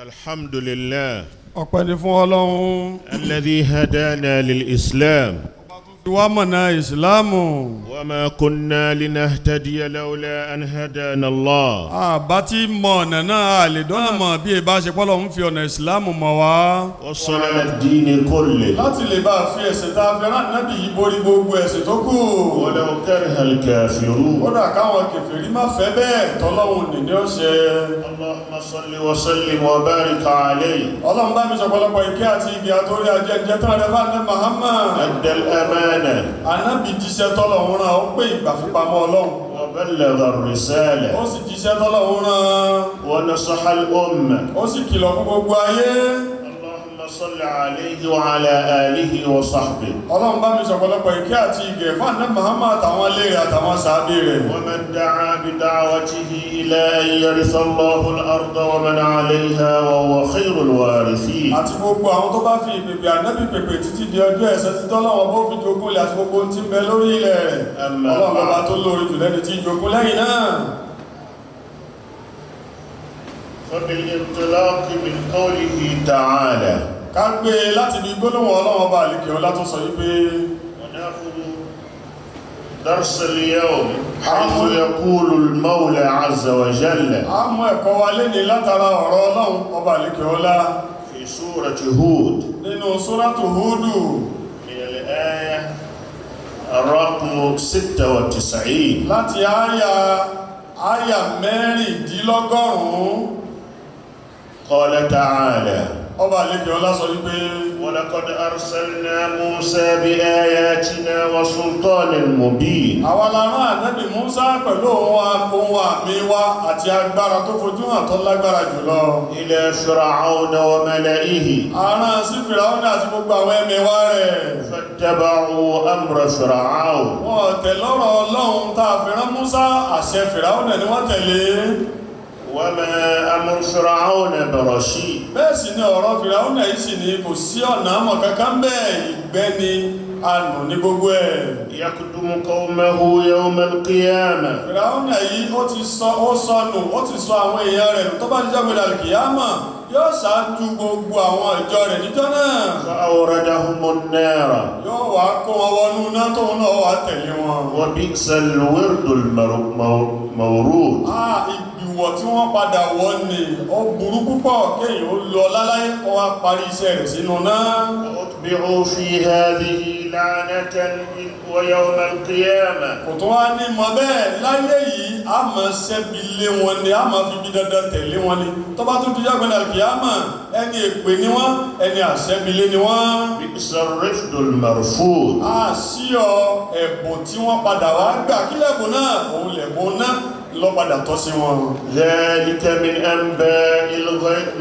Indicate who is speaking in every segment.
Speaker 1: الحمد لله
Speaker 2: Ọpẹ́ ni fún Ọlọ́run
Speaker 1: الذي هدانا للإسلام.
Speaker 2: Fi wá mọ̀nà Ìsìláàmù.
Speaker 1: وما كنا لنهتدي لولا أن هدانا الله.
Speaker 2: Àbá tí mọ ọ̀nà náà, a lè dọ́nà mọ̀ bí ìbá ṣe pọ́lọ́run fi ọ̀nà Ìsìláàmù mọ̀ wá.
Speaker 1: والصلاة الدين كله.
Speaker 2: Láti lè bá fi ẹ̀sìn tá a fi rán nábì yìí borí gbogbo ẹ̀sìn tó kù.
Speaker 1: ولو كره الكافرون.
Speaker 2: Kódà káwọn kèfèrí má fẹ́ bẹ́ẹ̀, tọ́lọ́hun nìní ọ̀ṣẹ́.
Speaker 1: اللهم صل وسلم وبارك عليه.
Speaker 2: Ọlọ́run, bá mi sọ̀pọ̀lọpọ̀ ìkẹ́ àti ìgẹ̀ àtórí ajẹ́jẹ́ tán rẹ̀ fún ànábì Muhammad.
Speaker 1: أدى الأمانة.
Speaker 2: Ànábì jíṣẹ́ tọ́lọ́hun rán, ó pé ìgbà fipamọ́ Ọlọ́run.
Speaker 1: وبلغ الرسالة.
Speaker 2: Ó sì jíṣẹ́ tọ́lọ́hun rán.
Speaker 1: ونصح الأمة.
Speaker 2: Ó sì kìlọ̀ fún gbogbo ayé.
Speaker 1: اللهم صل عليه وعلى آله وصحبه.
Speaker 2: Ọlọ́run, bá mi sọ̀pọ̀lọpọ̀ ìkẹ́ àti ìgẹ̀ fún ànábì Muhammad àtàwọn ilé rẹ̀ àtàwọn sàábé rẹ̀.
Speaker 1: ومن دعا بدعوته إلى أن يرث الله الأرض ومن عليها وهو خير الوارثين.
Speaker 2: Àti gbogbo àwọn tó bá fi ìpèpè ànábì pèpè títí di ọjọ́ ẹ̀san tí tọ́lọ́wọ́ bó fi jogún ilẹ̀ àti gbogbo ohun tí ń bẹ lórí ilẹ̀ rẹ̀.
Speaker 1: أما
Speaker 2: Ọlọ́run lọ́ba
Speaker 1: بعد.
Speaker 2: tó lórí jù lẹ́ni tí jogún lẹ́yìn náà.
Speaker 1: فبالانطلاق من قوله تعالى.
Speaker 2: Ká gbé e láti bí gbólóhùn Ọlọ́run ọba àlekè ọlá tó sọ wípé
Speaker 1: ونأخذ درس اليوم حيث يقول المولى عز وجل
Speaker 2: A mú ẹ̀kọ́ wa léni látara ọ̀rọ̀ Ọlọ́run ọba àlekè ọlá
Speaker 1: في سورة هود
Speaker 2: nínú Súrátù Húdù
Speaker 1: من الآية الرقم 96.
Speaker 2: láti àyà 96.
Speaker 1: قال تعالى:
Speaker 2: Ọba àlekè ọlá sọ wípé
Speaker 1: ولقد أرسلنا موسى بآياتنا وسلطان مبين.
Speaker 2: Àwa la rán ànábì Musa pẹ̀lú ohun àmì wa àti agbára tó fojú hàn tó lágbára jùlọ.
Speaker 1: إلى فرعون وملئه.
Speaker 2: A rán sí Fìràwọ́nà àti gbogbo àwọn ẹmẹ̀wà rẹ̀.
Speaker 1: فاتبعوا أمر فرعون.
Speaker 2: Wọ́n tẹ̀ lọ́rọ̀ Ọlọ́run tá a fi rán Musa, àṣẹ Fìràwọ́nà ni wọ́n tẹ̀lé.
Speaker 1: وما أمر فرعون برشيد.
Speaker 2: Bẹ́ẹ̀ sì ni ọ̀rọ̀ Fìràwọ́nà yìí sì ni kò sí ọ̀nà àmọ̀ kankan bẹ́ẹ̀, ìgbẹ́ ni, ànù ní gbogbo ẹ̀.
Speaker 1: يقدم قومه يوم القيامة.
Speaker 2: Fìràwọ́nà yìí, ó ti sọ, ó sọnù, ó ti sọ àwọn èèyàn rẹ̀ nù. Tó bá dijọ́ gbé dàlùkìyámà, yóò ṣáájú gbogbo àwọn ìjọ rẹ̀ níjọ́ náà.
Speaker 1: فأوردهم النار.
Speaker 2: Yóò wá kó wọn wọnú iná, tóun náà wá tẹ̀lé wọn.
Speaker 1: وبئس الورد المورود.
Speaker 2: Ah, ìwọ̀ tí wọ́n padà wọ̀ ni ó burú púpọ̀, kéèyàn ó lọ láláyé kó wá parí iṣẹ́ rẹ̀ sínú náà.
Speaker 1: وأتبعوا في هذه لعنة ويوم القيامة.
Speaker 2: Kò tó wá ní mọ bẹ́ẹ̀ láyé yìí, a máa ṣẹ́bi lé wọn ni, a máa fi bí dandan tẹ̀lé wọn ni. Tó bá tún di jágbọ́n àlùkìyámà, ẹni èpè ni wọ́n, ẹni àṣẹ́bilé ni wọ́n.
Speaker 1: بئس الرفد المرفود.
Speaker 2: A sí ọ ẹ̀bùn tí wọ́n padà wá gbà, kí lẹ́bùn náà? Òun lẹ̀bùn náà lọ padà tọ́ sí wọn.
Speaker 1: ذلك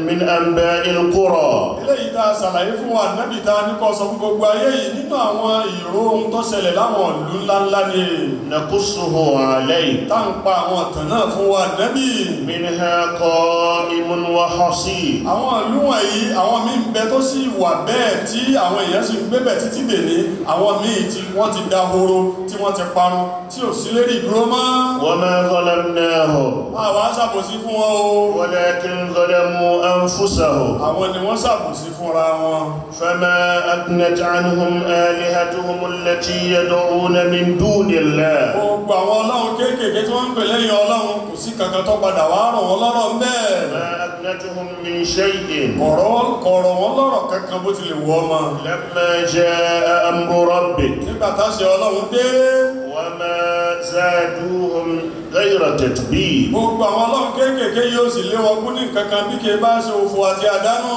Speaker 1: من أنباء القرى.
Speaker 2: Eléyìí tá a ṣàlàyé fún wa, nábì, tá a ní kó sọ fún gbogbo ayé yìí, nínú àwọn ìró ohun tó ṣẹlẹ̀ láwọn ìlú ńláńlá ni.
Speaker 1: نقصه عليك.
Speaker 2: Tá ń pa àwọn ìtàn náà fún wa, nábì.
Speaker 1: منها قائم وحصيد.
Speaker 2: Àwọn ìlú wọ̀nyí, àwọn míì ń bẹ tó sì wà bẹ́ẹ̀ tí àwọn èèyàn sì ń gbé bẹ̀ títí dèní. Àwọn míì tí wọ́n ti dahoro, tí wọ́n ti parun, tí ò sí lérí ìdúró mọ́.
Speaker 1: وما ظلمناهم.
Speaker 2: Àwa ṣàbòsí fún wọn o.
Speaker 1: ولكن ظلموا أنفسهم.
Speaker 2: Àwọn ni wọ́n ṣàbòsí fúnra wọn.
Speaker 1: فما أغنت عنهم آلهتهم التي يدعون من دون الله.
Speaker 2: Gbogbo àwọn ọlọ́run kéékèèké tí wọ́n ń pè lẹ́yìn Ọlọ́run, kò sí kankan tó padà wá ràn wọ́n lọ́rọ̀ ń bẹ́ẹ̀.
Speaker 1: ما أغنتهم من شيء.
Speaker 2: Kọ̀rọ̀ wọn lọ́rọ̀ kankan bó ti lè wọ́ ọmọ.
Speaker 1: لما جاء أمر ربك.
Speaker 2: Nígbà táṣẹ Ọlọ́run dé.
Speaker 1: وما زادوهم غير تتبيب.
Speaker 2: Gbogbo àwọn ọlọ́run kéékèèké yóò sì lé wọn kún ní nǹkankan bí kìí bá ṣe òfò àti àdánù.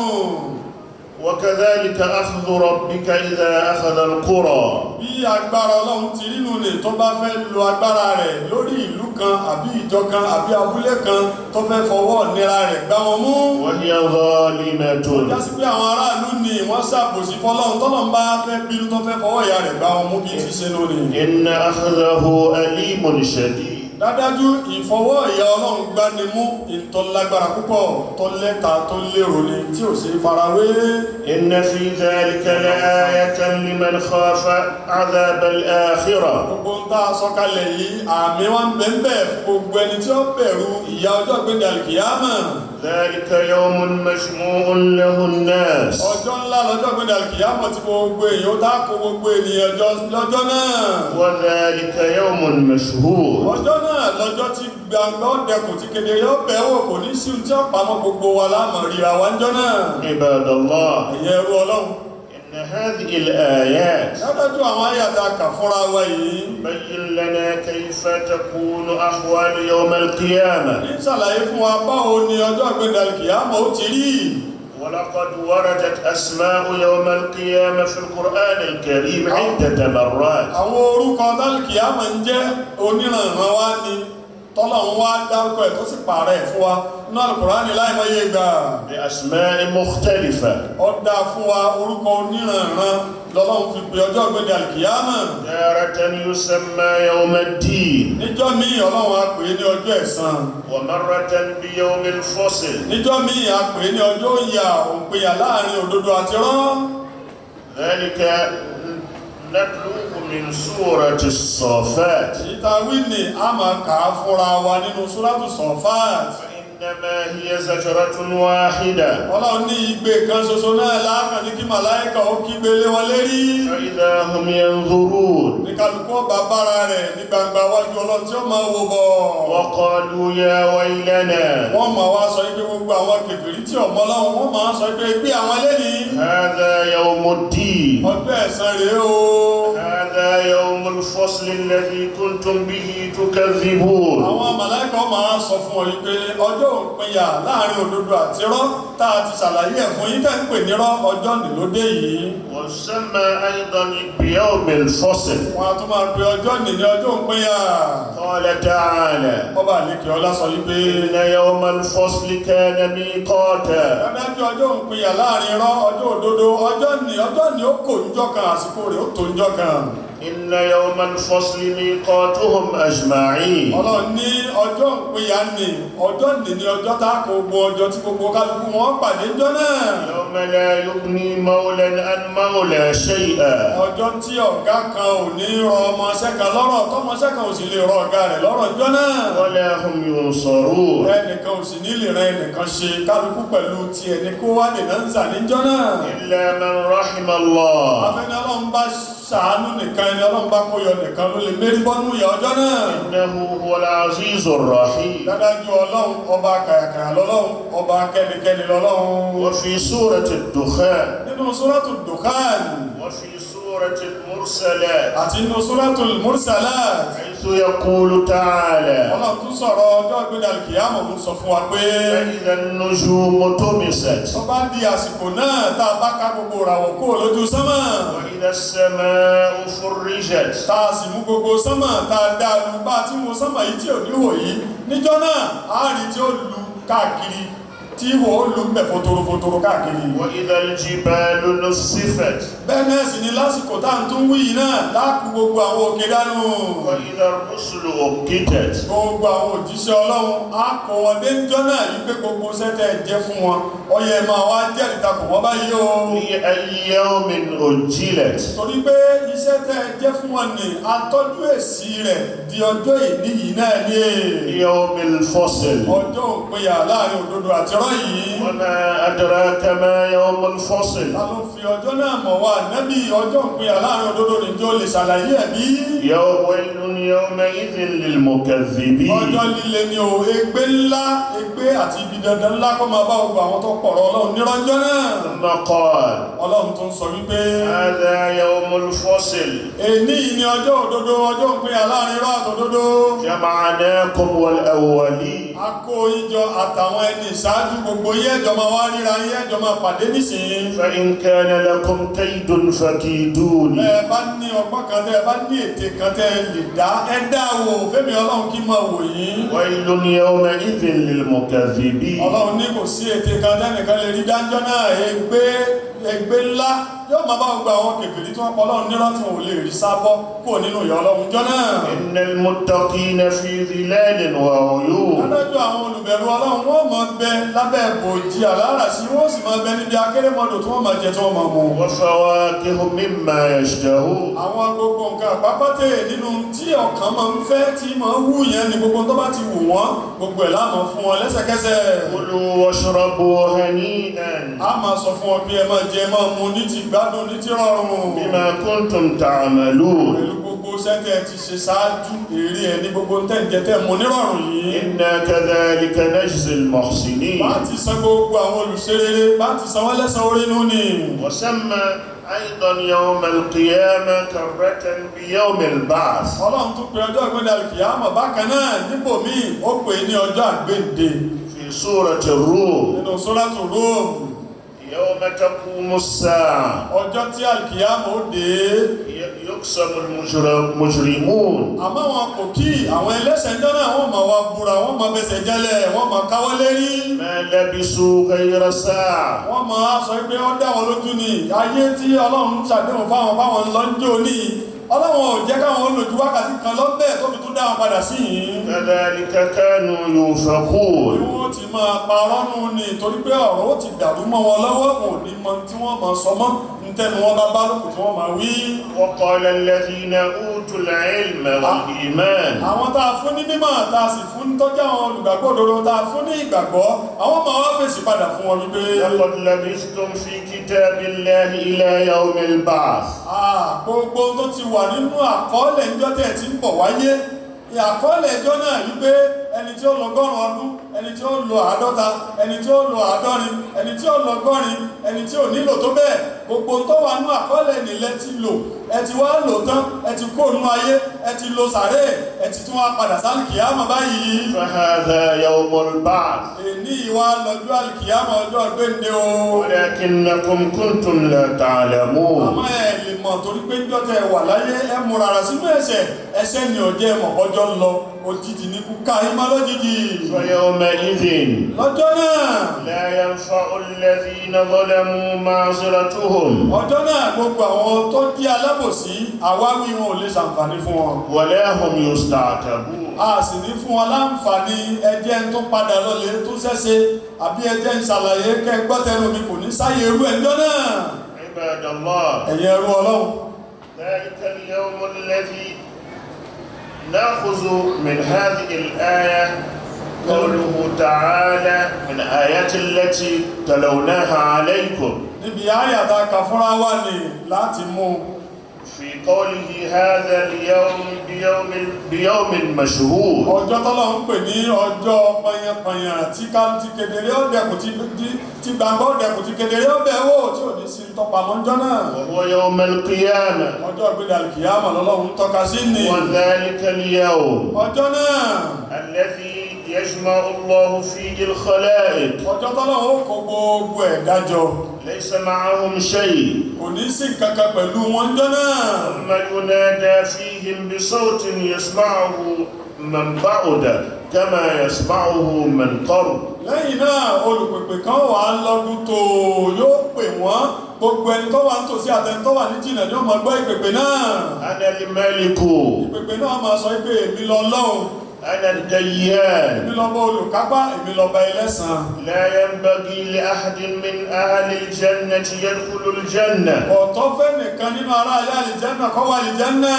Speaker 1: وكذلك أخذ ربك إذا أخذ القرى.
Speaker 2: Bí agbára Ọlọ́run ti rínú ni, tó bá fẹ́ lo agbára rẹ̀ lórí ìlú kan àbí ìjọ kan àbí abúlé kan, tó fẹ́ fọwọ́ nira rẹ̀ gbá wọn mú,
Speaker 1: وهي ظالمة.
Speaker 2: jásí pé àwọn aráàlú ni wọ́n ṣàbòsí fọ́lọ́run, tọ́lọ́run bá fẹ́ bínú, tó fẹ́ fọwọ́ ìyá rẹ̀ gbá wọn mú bí ti ṣe lónìí.
Speaker 1: إن أخذه أليم شديد.
Speaker 2: Dádájú, ìfọwọ́ ìyá Ọlọ́run gbani mú, ìtọ́lágbára púpọ̀, tó lẹ́ta, tó lérò ni, tí ò sí farawé.
Speaker 1: إن في ذلك لآية لمن خاف عذاب الآخرة.
Speaker 2: Gbogbo ń tá a sọ̀kalẹ̀ yìí, àmì wa ń bẹ ń bẹ fún gbogbo ẹni tí ó bẹ̀rù ìyà ọjọ́ gbẹ̀dẹ̀ àlùkìyámà.
Speaker 1: ذلك يوم مجموع له الناس.
Speaker 2: Ọjọ́ ńlá lọ́jọ́ gbẹ̀dẹ̀ àlùkìyámọ̀ tí gbogbo èèyàn ó tá kó gbogbo ènìyàn jọ lọ́jọ́ náà.
Speaker 1: وذلك يوم مشهود.
Speaker 2: Ọjọ́ náà lọ́jọ́ tí gbangba ó dẹkùn, tí kedere ó bẹ̀ wò, kò ní sí ohun tí ó pamọ́, gbogbo wa láàmọ̀ ríra wa ńjọ́ náà.
Speaker 1: عباد الله،
Speaker 2: Ẹ̀yin ẹrú Ọlọ́run،
Speaker 1: إن هذه الآيات
Speaker 2: dájú àwọn àyà tá a kà fúnra wa yìí
Speaker 1: تبين لنا كيف تكون أحوال يوم القيامة.
Speaker 2: ní ṣàlàyé fún wa báwo ni ọjọ́ gbẹ̀dẹ̀ àlùkìyámọ̀ ó ti rí.
Speaker 1: ولقد وردت أسماء يوم القيامة في القرآن الكريم عدة مرات.
Speaker 2: Àwọn orúkọ tálùkìyámọ̀ ń jẹ́ oníranran wá ní tọ́lọ́run wá dárúkọ ẹ̀ tó sì pààrẹ̀ ẹ̀ fún wa nínú Àlùkùránì láìmọye ìgbà.
Speaker 1: بأسماء مختلفة.
Speaker 2: Ó dá fún wa, orúkọ oníranran lọ́lọ́run fi pè ọjọ́ gbẹ̀dẹ̀ àlùkìyámọ̀.
Speaker 1: تارة يسمى يوم الدين.
Speaker 2: Níjọ́ míì, Ọlọ́run á pè é ní ọjọ́ ẹ̀san.
Speaker 1: ومرة بيوم الفصل.
Speaker 2: Níjọ́ míì, á pè é ní ọjọ́ ìyà òǹpinya láàrin òdodo àti irọ́.
Speaker 1: ذلك نتلوه من سورة الصافات.
Speaker 2: Ìta wí ni a máa kà á fúnra wa nínú Súrátù Sọ̀fáàt.
Speaker 1: فإنما هي زجرة واحدة.
Speaker 2: Ọlọ́run ní igbe kan ṣoṣo náà láàkàn ní kí màláìkà ó kígbe lé wọn lérí.
Speaker 1: فإذا هم ينظرون.
Speaker 2: Ní kálukú ọba bára rẹ̀ ní gbangba wájú Ọlọ́run tí ó máa wo bọ̀.
Speaker 1: وقالوا يا ويلنا.
Speaker 2: Wọ́n máa wá sọ pé, gbogbo àwọn kèfèrí tí ọmọ Ọlọ́run, wọ́n máa sọ pé gbé àwọn lẹ́ni.
Speaker 1: هذا يوم الدين.
Speaker 2: Ọjọ́ ẹ̀san rèé o.
Speaker 1: هذا يوم الفصل الذي كنتم به تكذبون.
Speaker 2: Àwọn màláìkà máa sọ fún ọ yìí pé ọjọ́ òpinya láàrin òdodo àti irọ́ tá a ti ṣàlàyé ẹ̀ fún yín tẹ́ ń pè nírọ́, ọjọ́ nìlódé yìí.
Speaker 1: وسمى أيضا بيوم الفصل.
Speaker 2: Wọn a tún máa pe ọjọ́ nì ní ọjọ́ òpinya.
Speaker 1: قال تعالى:
Speaker 2: Ọba àlekè ọlá sọ yìí pé:
Speaker 1: إن يوم الفصل كان ميقاتا.
Speaker 2: Dájú ọjọ́ òpinya láàrin irọ́, ọjọ́ òdodo, ọjọ́ nì ó kò níjọ́ kan, àsìkò rẹ̀ ó tó níjọ́ kan.
Speaker 1: إن يوم الفصل ميقاتهم أجمعين.
Speaker 2: Ọlọ́run ní ọjọ́ òpinya ní ọjọ́ nì ní ọjọ́ tá a kò gbọ́, ọjọ́ tí gbogbo kálukú wọn pàdé níjọ́ náà.
Speaker 1: يوم لا يغني مولى عن مولى شيئا.
Speaker 2: Ọjọ́ tí ọ̀gá kan ò ní rọ ọmọọṣẹ́ kan lọ́rọ̀, tọmọṣẹ́ kan ò sì lè rọ ọ̀gá rẹ̀ lọ́rọ̀ níjọ́ náà.
Speaker 1: ولا هم ينصرون.
Speaker 2: Ẹnìkan ò sì ní lè rẹ ẹnìkan ṣe, kálukú pẹ̀lú tiẹ̀ ní kó wá nìna ń zà níjọ́ náà.
Speaker 1: إلا من رحم الله.
Speaker 2: Afẹ́ni Ọlọ́run bá ṣàánú nìkan, ẹni Ọlọ́run bá kó yọ nìkan ló lè mérí bọ́nú ìyà ọjọ́ náà.
Speaker 1: إنه هو العزيز الرحيم.
Speaker 2: Dádájú Ọlọ́run ọba kàyàkàyà lọ́lọ́run, ọba kẹ́nikẹ́ni lọ́lọ́run.
Speaker 1: وفي سورة الدخان.
Speaker 2: Nínú Súrátù Dùkán.
Speaker 1: وفي سورة المرسلات.
Speaker 2: Àti nínú Súrátù Mursalat.
Speaker 1: حيث يقول تعالى:
Speaker 2: Ọlọ́run tún sọ̀rọ̀ ọjọ́ ìgbéda kìyàmọ̀, ń sọ fún wa pé:
Speaker 1: فإذا النجوم طمست.
Speaker 2: Tó bá di àsìkò náà, tá a bá ká gbogbo ìràwọ̀ kúrò lójú sánmà,
Speaker 1: وإذا السماء فرجت.
Speaker 2: tá a sì mú gbogbo sánmà, tá a dá lu bá a ti mú sánmà yìí tí ò ní wò yìí níjọ́ náà, á rí tí ó lu káàkiri, tí ihò ó lu mbẹ̀ fotoro fotoro káàkiri.
Speaker 1: وإذا الجبال نسفت.
Speaker 2: Bẹ́ẹ̀ náà sì ni lásìkò tá à ń tún wí yìí náà láàkú gbogbo àwọn òkè dánú.
Speaker 1: وإذا الرسل أقتت.
Speaker 2: Gbogbo àwọn òjíṣẹ́ Ọlọ́run á kó wọn dé níjọ́ náà yìí pé gbogbo sẹ́tẹ̀ jẹ́ fún wọn, ọyẹ máa wá jẹ́rìí takò wọ́n báyìí o.
Speaker 1: لأي يوم أجلت.
Speaker 2: Torí pé iṣẹ́ tẹ́ jẹ́ fún wọn ní atọ́jú èsì rẹ̀ di ọjọ́ ìní yìí náà ní
Speaker 1: يوم الفصل.
Speaker 2: Ọjọ́ òpinya láàrin òdodo àti irọ́ yìí.
Speaker 1: وما أدراك ما يوم الفصل.
Speaker 2: Ta ló fi ọjọ́ náà mọ̀ wá nábì? Ọjọ́ òpinya láàrin òdodo nìjọ́ lè ṣàlàyé ẹ̀ bí?
Speaker 1: يوم ويل يومئذ للمكذبين.
Speaker 2: Ọjọ́ líle ni o. Ègbé ńlá, ègbé àti ibi dandan ńlá kó máa bá gbogbo àwọn tó pọ̀rọ̀ Ọlọ́run nírọ́jọ́ náà.
Speaker 1: ثم قال:
Speaker 2: Ọlọ́run tó ń sọ wípé:
Speaker 1: هذا يوم الفصل.
Speaker 2: Èní yìí ni ọjọ́ òdodo, ọjọ́ òpinya láàrin irọ́ àtòdodo.
Speaker 1: جمعناكم والأولين.
Speaker 2: A kó yín jọ àtàwọn ẹni ìṣáájú, gbogbo yín ẹjọ́ máa wá ríra yín, ẹjọ́ máa pàdé nísìnyí.
Speaker 1: فإن كان لكم كيد فكيدوني.
Speaker 2: Ẹ bá ní ọgbọ́n kan, tẹ́ ẹ bá ní ète kan tẹ́ ẹ lè dá, ẹ dá wò fẹ́mi Ọlọ́run kí máa wò yín.
Speaker 1: ويل يومئذ للمكذبين.
Speaker 2: Ọlọ́run ní kò sí ète kan tẹ́nìkan lè rí dáńjọ́ náà. Ègbé, ègbé ńlá Yóò máa bá gbogbo àwọn kèfèrí tí wọ́n pọ̀ Ọlọ́run nírọ́ tí wọn ò lè rí sábọ́ kúrò nínú ìyà Ọlọ́run jọ náà.
Speaker 1: إن المتقين في ظلال وعيون.
Speaker 2: Adájọ́ àwọn olùbẹ̀rù Ọlọ́run, wọ́n máa bẹ lábẹ́ bòjì àláràṣí, wọ́n sì máa bẹ níbi akérèmọdò tí wọ́n máa jẹ, tí wọ́n máa mu.
Speaker 1: وفواكه مما يشتهون.
Speaker 2: Àwọn gbogbo nǹkan àpapọ̀tẹ̀ nínú tí ọkàn máa ń fẹ́, tí máa ń wù yẹn ni, gbogbo tó bá ti wù wọ́n, gbogbo ẹ̀ la máa fún wọn lẹ́sẹ̀kẹsẹ̀.
Speaker 1: كلوا واشربوا هنيئا
Speaker 2: A máa sọ fún wọn pé ẹ máa jẹ, máa mu ní ti gbádùn, ní ti rọrùn,
Speaker 1: بما كنتم تعملون.
Speaker 2: pẹ̀lú gbogbo sẹ́tẹ̀ ti ṣe ṣáájú, èrè ẹ̀ ní gbogbo tẹ́ ń jẹ, tẹ́ mu nírọ̀rùn yìí.
Speaker 1: إنا كذلك نجزي المحسنين.
Speaker 2: Bá ti san gbogbo àwọn olùṣerere, bá ti san wọ́n lẹ́san orí nú ni.
Speaker 1: وسمى أيضا يوم القيامة كرة بيوم البعث.
Speaker 2: Ọlọ́run tún pe ọjọ́ ìgbéǹde alìkìyàmọ̀ bákan náà níbòmíì, ó pè é ní ọjọ́ àgbéǹde.
Speaker 1: في سورة الروم.
Speaker 2: Nínú Sóràtù Róòmù.
Speaker 1: يوم تقوم الساعة.
Speaker 2: Ọjọ́ tí alìkìyàmọ̀ ó dé.
Speaker 1: يقسم المجرمون.
Speaker 2: Àmọ́ wọn kò kí àwọn ẹlẹ́ṣẹ̀ ńjọ́ náà, wọ́n máa wá búra, wọ́n máa fẹsẹ̀ jẹ́lẹ̀, wọ́n máa káwọ́ lérí.
Speaker 1: ما لبثوا غير ساعة.
Speaker 2: Wọ́n máa sọ pé ó dá wọn lójú ni, ayé tí Ọlọ́run ṣàdéhùn fáwọn báwọn lọ ń jò ní, Ọlọ́run ò jẹ́ káwọn olójú wákàtí kan lọ́bẹ̀ tó fi tún dá wọn padà sí yìí.
Speaker 1: كذلك كانوا
Speaker 2: Bí
Speaker 1: يؤفكون.
Speaker 2: wọ́n ti máa parọ́ nù ni, torí pé ọ̀rọ̀ ó ti dàrú mọ́ wọn lọ́wọ́, wọn ò ní mọ tí wọ́n máa sọ mọ́, ń tẹnu wọn bá bá lókùn tí wọ́n máa wí.
Speaker 1: وقال الذين أوتوا العلم والإيمان.
Speaker 2: Àwọn tá a fún ní mímọ̀, tá a sì fún tọ́jú, àwọn olùgbàgbọ́ òdodo tá a fún ní ìgbàgbọ́, àwọn máa wá fèsì padà fún wọn wípé,
Speaker 1: لقد لبثتم في كتاب الله إلى يوم البعث.
Speaker 2: "Ah, gbogbo tó ti wà nínú àkọọ́lẹ̀ níjọ́ tẹ̀ tí ń bọ̀ wáyé, àkọọ́lẹ̀ ẹjọ́ náà wípé ẹni tí ó lọ 100 ọdún, ẹni tí ó lọ 50, ẹni tí ó lọ 70, ẹni tí ó lọ 80, ẹni tí ò nílò tó bẹ́ẹ̀, gbogbo tó wà nínú àkọọ́lẹ̀ nílẹ̀ ti lò. Ẹ ti wá lò tán, ẹ ti kó nínú ayé, ẹ ti lo sàréè, ẹ ti tún wá padà sálìkìyàmọ̀ báyìí.
Speaker 1: فهذا يوم البعث.
Speaker 2: Èní ìwà lọ́jọ́ àlìkìyàmọ̀, ọjọ́ gbéǹde o.
Speaker 1: ولكنكم كنتم لا تعلمون.
Speaker 2: Àmọ́ ẹ lè mọ̀, torí pé níjọ́ tẹ wà láyé, ẹ múra rà sínú ẹ̀ṣẹ̀. Ẹ̀ṣẹ̀ ni ò jẹ́ mọ̀ ọjọ́ ń lọ. Òjijì ní kú ká ìmọ̀ lójijì.
Speaker 1: فيومئذ
Speaker 2: Lọ́jọ́ náà,
Speaker 1: لا ينفع الذين ظلموا معذرتهم.
Speaker 2: ọjọ́ náà, gbogbo àwọn tó jẹ́ alábòsí, àwáwí wọn ò lè ṣàǹfààní fún wọn.
Speaker 1: ولا هم يستعتبون.
Speaker 2: A sì ní fún wọn láǹfààní ẹjẹ́ ń tó padà lọlé tó ṣẹ́ṣe, àbí ẹjẹ́ ń ṣàlàyé kẹ́ gbọ́tẹnu mi, kò ní sáyé irú ẹjọ́ náà.
Speaker 1: عباد الله،
Speaker 2: Ẹ̀yin ẹrú Ọlọ́run,
Speaker 1: ذلك اليوم الذي نأخذ من هذه الآية قوله تعالى من آيات التي تلوناها عليكم.
Speaker 2: Níbi àyàtà kà fúnra wa ní láti mú.
Speaker 1: في قوله هذا اليوم بيوم مشهود.
Speaker 2: Ọjọ́ tọ́lọ́ ń pè ní ọjọ́ pọnyẹpọnyẹ tí ká ti kedere ọ̀dẹ̀kùn, tí gbangba ọ̀dẹ̀kùn, tí kedere ọbẹ̀ wò, tí ò ní sí tọpamọ́ ńjọ́ náà.
Speaker 1: وهو يوم القيامة.
Speaker 2: Ọjọ́ ìgbéda kìyàmọ̀ lọ́lọ́run tọ́ka sí ni.
Speaker 1: وذلك اليوم
Speaker 2: Ọjọ́ náà,
Speaker 1: الذي يجمع الله فيه الخلائق.
Speaker 2: ọjọ́ tọ́lọ́run ó kó gbogbo ẹ̀dá jọ.
Speaker 1: ليس معهم شيء.
Speaker 2: Kò ní sí kankan pẹ̀lú wọn ńjọ́ náà.
Speaker 1: ثم ينادى فيهم بصوت يسمعه من بعد كما يسمعه من قرب.
Speaker 2: Lẹ́yìn náà, olùpèpè kan wà á lọ́dún tó yóò pè wọ́n, gbogbo ẹni tó wà nítòsí àtẹni tó wà ní jìnnà ni ó máa gbọ́ ìpèpè náà.
Speaker 1: أنا الملك.
Speaker 2: Ìpèpè náà máa sọ pé èmi lọ́lọ́run.
Speaker 1: أنا الديان.
Speaker 2: Èmi lọ́ba olùkápá, èmi lọ́ba ẹlẹ́san.
Speaker 1: لا ينبغي لأحد من أهل الجنة يدخل الجنة.
Speaker 2: Ọ̀tọ́ fẹ́ nìkan nínú ará ilé àlìjẹ́nà kó wọ àlìjẹ́nà.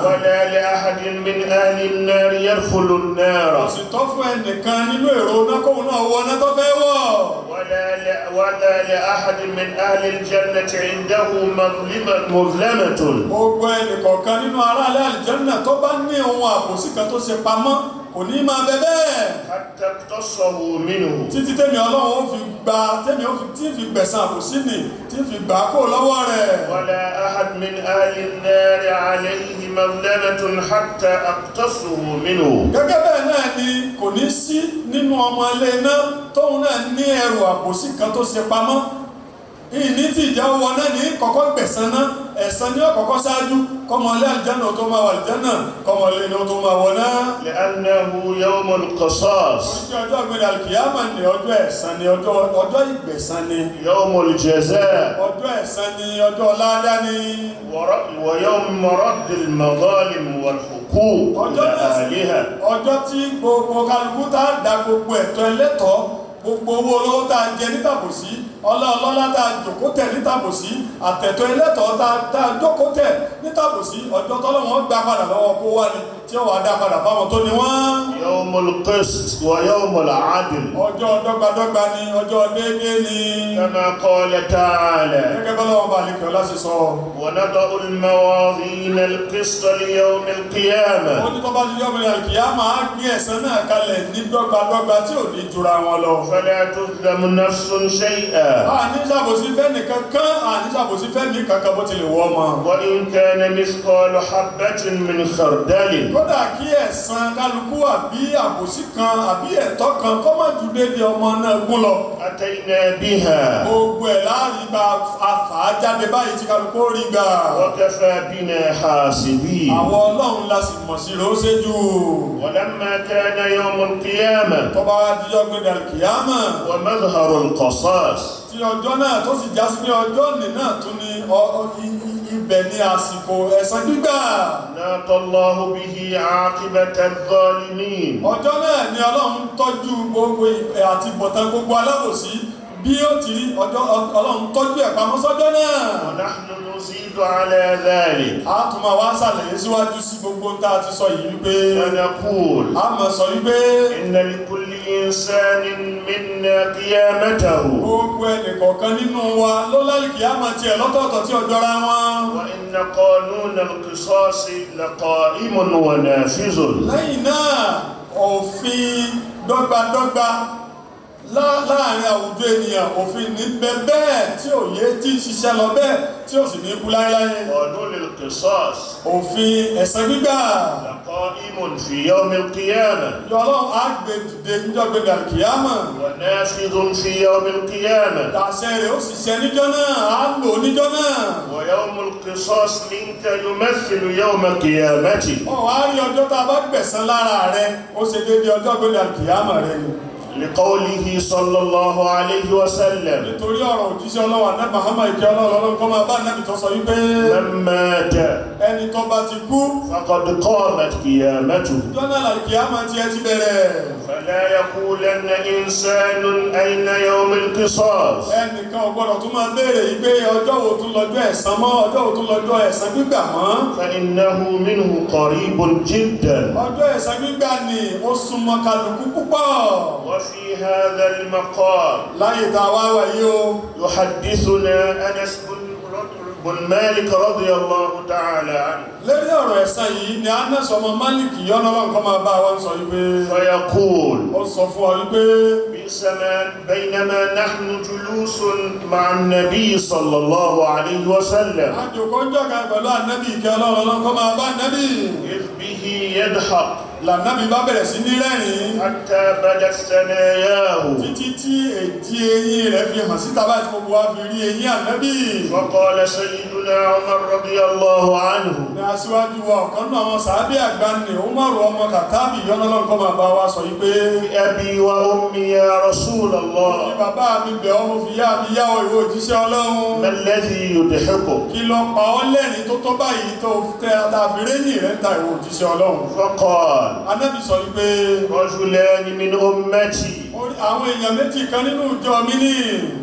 Speaker 1: ولا لأحد من أهل النار يدخل النار.
Speaker 2: Kò sì tọ́ fún ẹnìkan nínú èrò náà kóun náà wọ iná tó fẹ́ wọ̀.
Speaker 1: ولا لأحد من أهل الجنة عنده مظلمة.
Speaker 2: Gbogbo ẹnìkọ̀ọ̀kan nínú ará ilé àlìjẹ́nà tó bá ní ohun àbòsí kan tó ṣe pamọ́, kò ní máa bẹ bẹ́ẹ̀
Speaker 1: حتى اقتصه منه.
Speaker 2: títí tẹ́mi Ọlọ́run ó fi gba, tẹ́mi ó fi tí fi gbẹ̀san àbòsí nì, tí fi gbà á kó lọ́wọ́ rẹ̀.
Speaker 1: ولا أحد من أهل النار عليه مظلمة حتى أقتصه منه.
Speaker 2: Gẹ́gẹ́ bẹ́ẹ̀ náà ni kò ní sí nínú ọmọ ilé iná tóun náà ní ẹrù àbòsí kan tó ṣe pamọ́. Ìní tí ìjà wọ náà ní kọ́kọ́ gbẹ̀san náà, ẹ̀san ní ọ̀kọ́kọ́ ṣáájú, kọ́mọlé àlìjánà tó máa wà àlìjánà, kọ́mọlé ní ó tó máa wọ náà.
Speaker 1: لأنه يوم القصاص.
Speaker 2: Oríṣi ọjọ́ ìgbéra kìyàmà ní ọjọ́ ẹ̀san ni, ọjọ́ ìgbẹ̀san ni.
Speaker 1: يوم الجزاء.
Speaker 2: Ọjọ́ ẹ̀san ni, ọjọ́ ládá ni.
Speaker 1: ويوم رد المظالم والحقوق
Speaker 2: Ọjọ́
Speaker 1: إلى
Speaker 2: náà sì
Speaker 1: أهلها.
Speaker 2: ọjọ́ tí gbogbo kálukú tá a da gbogbo ẹ̀tọ́ ẹlẹ́tọ̀ọ́, gbogbo owó olówó tá a jẹ nítàbòsí, ọlá ọlọ́lá tá a jòkó tẹ̀ nítàbòsí, àtẹ̀tọ́ ẹlẹ́tọ̀ọ́ tá a jókòó tẹ̀ nítàbòsí, ọjọ́ tọ́lọ́wọ́n gbà padà lọ́wọ́ kó wá ni tí ó wàá dá padà fáwọn tó ní wọ́n.
Speaker 1: يوم القسط ويوم العدل.
Speaker 2: Ọjọ́ dọ́gbadọ́gba ni, ọjọ́ déédéé ni.
Speaker 1: كما قال تعالى:
Speaker 2: Gẹ́gẹ́ bọ́lá wọn bá lè kí ọlá ṣe sọ.
Speaker 1: ونضع الموازين القسط ليوم
Speaker 2: Ó
Speaker 1: القيامة.
Speaker 2: ní tó bá di yọ́mọ ìyá máa gbé ẹ̀san náà kalẹ̀ ní dọ́gbadọ́gba tí ò ní jura wọn lọ.
Speaker 1: فلا تظلم نفس شيئا.
Speaker 2: Àní ṣàbòsí fẹ́ni kankan, àní ṣàbòsí fẹ́ni kankan bó tilẹ̀ wọ́ ọmọ.
Speaker 1: وإن كان مثقال حبة من خردل.
Speaker 2: Kódà kí ẹ̀san kálukú àbí àbòsí kan àbí ẹ̀tọ́ kan kó má ju déédéé ọmọ náà gún lọ.
Speaker 1: أتينا بها.
Speaker 2: Gbogbo ẹ̀ láàrin gba afà jáde báyìí tí kálukú ó rí gbà.
Speaker 1: وكفى بنا حاسبين.
Speaker 2: Àwọn Ọlọ́run la sì mọ̀ sí rọ́ṣẹ́jù.
Speaker 1: ولما كان يوم القيامة
Speaker 2: Tó bá wá dijọ́ gbẹdẹ̀ kìámà,
Speaker 1: ومظهر القصاص،
Speaker 2: tí ọjọ́ náà tó sì já sí pé ọjọ́ nì náà tún ní ibẹ̀ ní àsìkò ẹ̀san gbígbà.
Speaker 1: ناط الله به عاقبة الظالمين.
Speaker 2: Ọjọ́ náà ni Ọlọ́run tọ́jú gbogbo àti bọ̀tán gbogbo alábòsí bí ó ti rí, ọjọ́ Ọlọ́run tọ́jú ẹ̀ pamọ́ sọ́jọ́ náà.
Speaker 1: ونحن نزيد على ذلك.
Speaker 2: A tún máa wá ṣàlàyé síwájú sí gbogbo tá a ti sọ yìí wípé
Speaker 1: ونقول:
Speaker 2: a máa sọ wípé
Speaker 1: إن لكل إنسان منا قيامته.
Speaker 2: Gbogbo ẹnìkọ̀ọ̀kan nínú wa ló lálìkì á máa tiẹ̀ lọ́tọ̀ọ̀tọ̀ tí ọjọ́ ra wọn.
Speaker 1: وإن قانون القصاص لقائم ونافذ.
Speaker 2: Lẹ́yìn náà, òfin dọ́gbadọ́gba láàrin àwùjọ ènìyàn, òfin ní bẹ bẹ́ẹ̀ tí ò yé tí ń ṣiṣẹ́ lọ bẹ́ẹ̀ tí ò sì ní kú láéláé.
Speaker 1: قانون القصاص
Speaker 2: Òfin ẹ̀san gbígbà
Speaker 1: لقائم في يوم القيامة.
Speaker 2: Yọ Ọlọ́run á gbé dìde níjọ́ gbé dàlùkìyámà.
Speaker 1: ونافذ في يوم القيامة.
Speaker 2: Àṣẹ rẹ̀ ó sì ṣẹ níjọ́ náà, á lò ó níjọ́ náà.
Speaker 1: ويوم القصاص منك يمثل يوم قيامتك.
Speaker 2: Ọ̀ wá rí ọjọ́ tá a bá gbẹ̀san lára rẹ̀, ó ṣe déédéé ọjọ́ gbé dàlùkìyámà rẹ̀ ni.
Speaker 1: لقوله صلى الله عليه وسلم:
Speaker 2: Nítorí ọ̀rọ̀ òjíṣẹ́ Ọlọ́run àná Muhammad, ìkẹ́ Ọlọ́run Ọlọ́run kó máa bá Nábì, tó sọ wípé:
Speaker 1: من مات
Speaker 2: Ẹni tó bá ti kú,
Speaker 1: فقد قامت قيامته.
Speaker 2: Jọ́nà làlùkìyámà tiẹ̀ ti bẹ̀rẹ̀.
Speaker 1: فلا يقولن إنسان أين يوم القصاص.
Speaker 2: Ẹnìkan ò gbọ́dọ̀ tún máa béèrè yìí pé ọjọ́ wo tún lọ́jọ́ ẹ̀san mọ́, ọjọ́ wo tún lọ́jọ́ ẹ̀san gbígbà mọ́.
Speaker 1: فإنه منه قريب جدا.
Speaker 2: Ọjọ́ ẹ̀san gbígbà ni ó súnmọ́ kálukú púpọ̀.
Speaker 1: وفي هذا المقام
Speaker 2: Láyé tá a wá wà yìí o،
Speaker 1: يحدثنا أنس بن مالك رضي الله تعالى عنه.
Speaker 2: Lérí ọ̀rọ̀ ẹ̀san yìí ni Anas ọmọ Malik yọ́nà Ọlọ́run kó máa bá wa ń sọ yìí pé
Speaker 1: فيقول:
Speaker 2: ó sọ fún wa wípé
Speaker 1: بئس ما بينما نحن جلوس مع النبي صلى الله عليه وسلم،
Speaker 2: àjòkó ń jọ̀ka pẹ̀lú ànábì, ìkẹ́ Ọlọ́run Ọlọ́run kó máa bá ànábì،
Speaker 1: إذ به يضحك
Speaker 2: Lànábì bá bẹ̀rẹ̀ sí ní rẹ́rìn-ín
Speaker 1: حتى بدت ثناياه.
Speaker 2: títí tí èjì eyín rẹ̀ fi hàn síta báyìí tí gbogbo wa fi rí eyín ànábì.
Speaker 1: فقال سيدنا عمر رضي الله عنه:
Speaker 2: Ní aṣíwájú wa, ọ̀kan náà àwọn sàábì àgbà ní Umaru ọmọ Kàtàbì yọ́nà Ọlọ́run kó máa bá wa, sọ yìí pé:
Speaker 1: بأبي وأمي يا رسول
Speaker 2: Fi
Speaker 1: الله،
Speaker 2: bàbá mi bẹ̀ ọ́, mo fi yá mi yá ọ, ìwọ òjíṣẹ́ Ọlọ́run،
Speaker 1: ما الذي يضحكك؟
Speaker 2: Kí ló pa ọ́ lẹ́rìn tó tó báyìí tó tẹ́ àtàfi réyìn rẹ̀ ń ta, ìwọ òjíṣẹ́ Ọlọ́run?
Speaker 1: فقال:
Speaker 2: Anábì sọ yìí pé:
Speaker 1: رجلان من أمتي
Speaker 2: Àwọn èèyàn méjì kan nínú ìjọ mi ní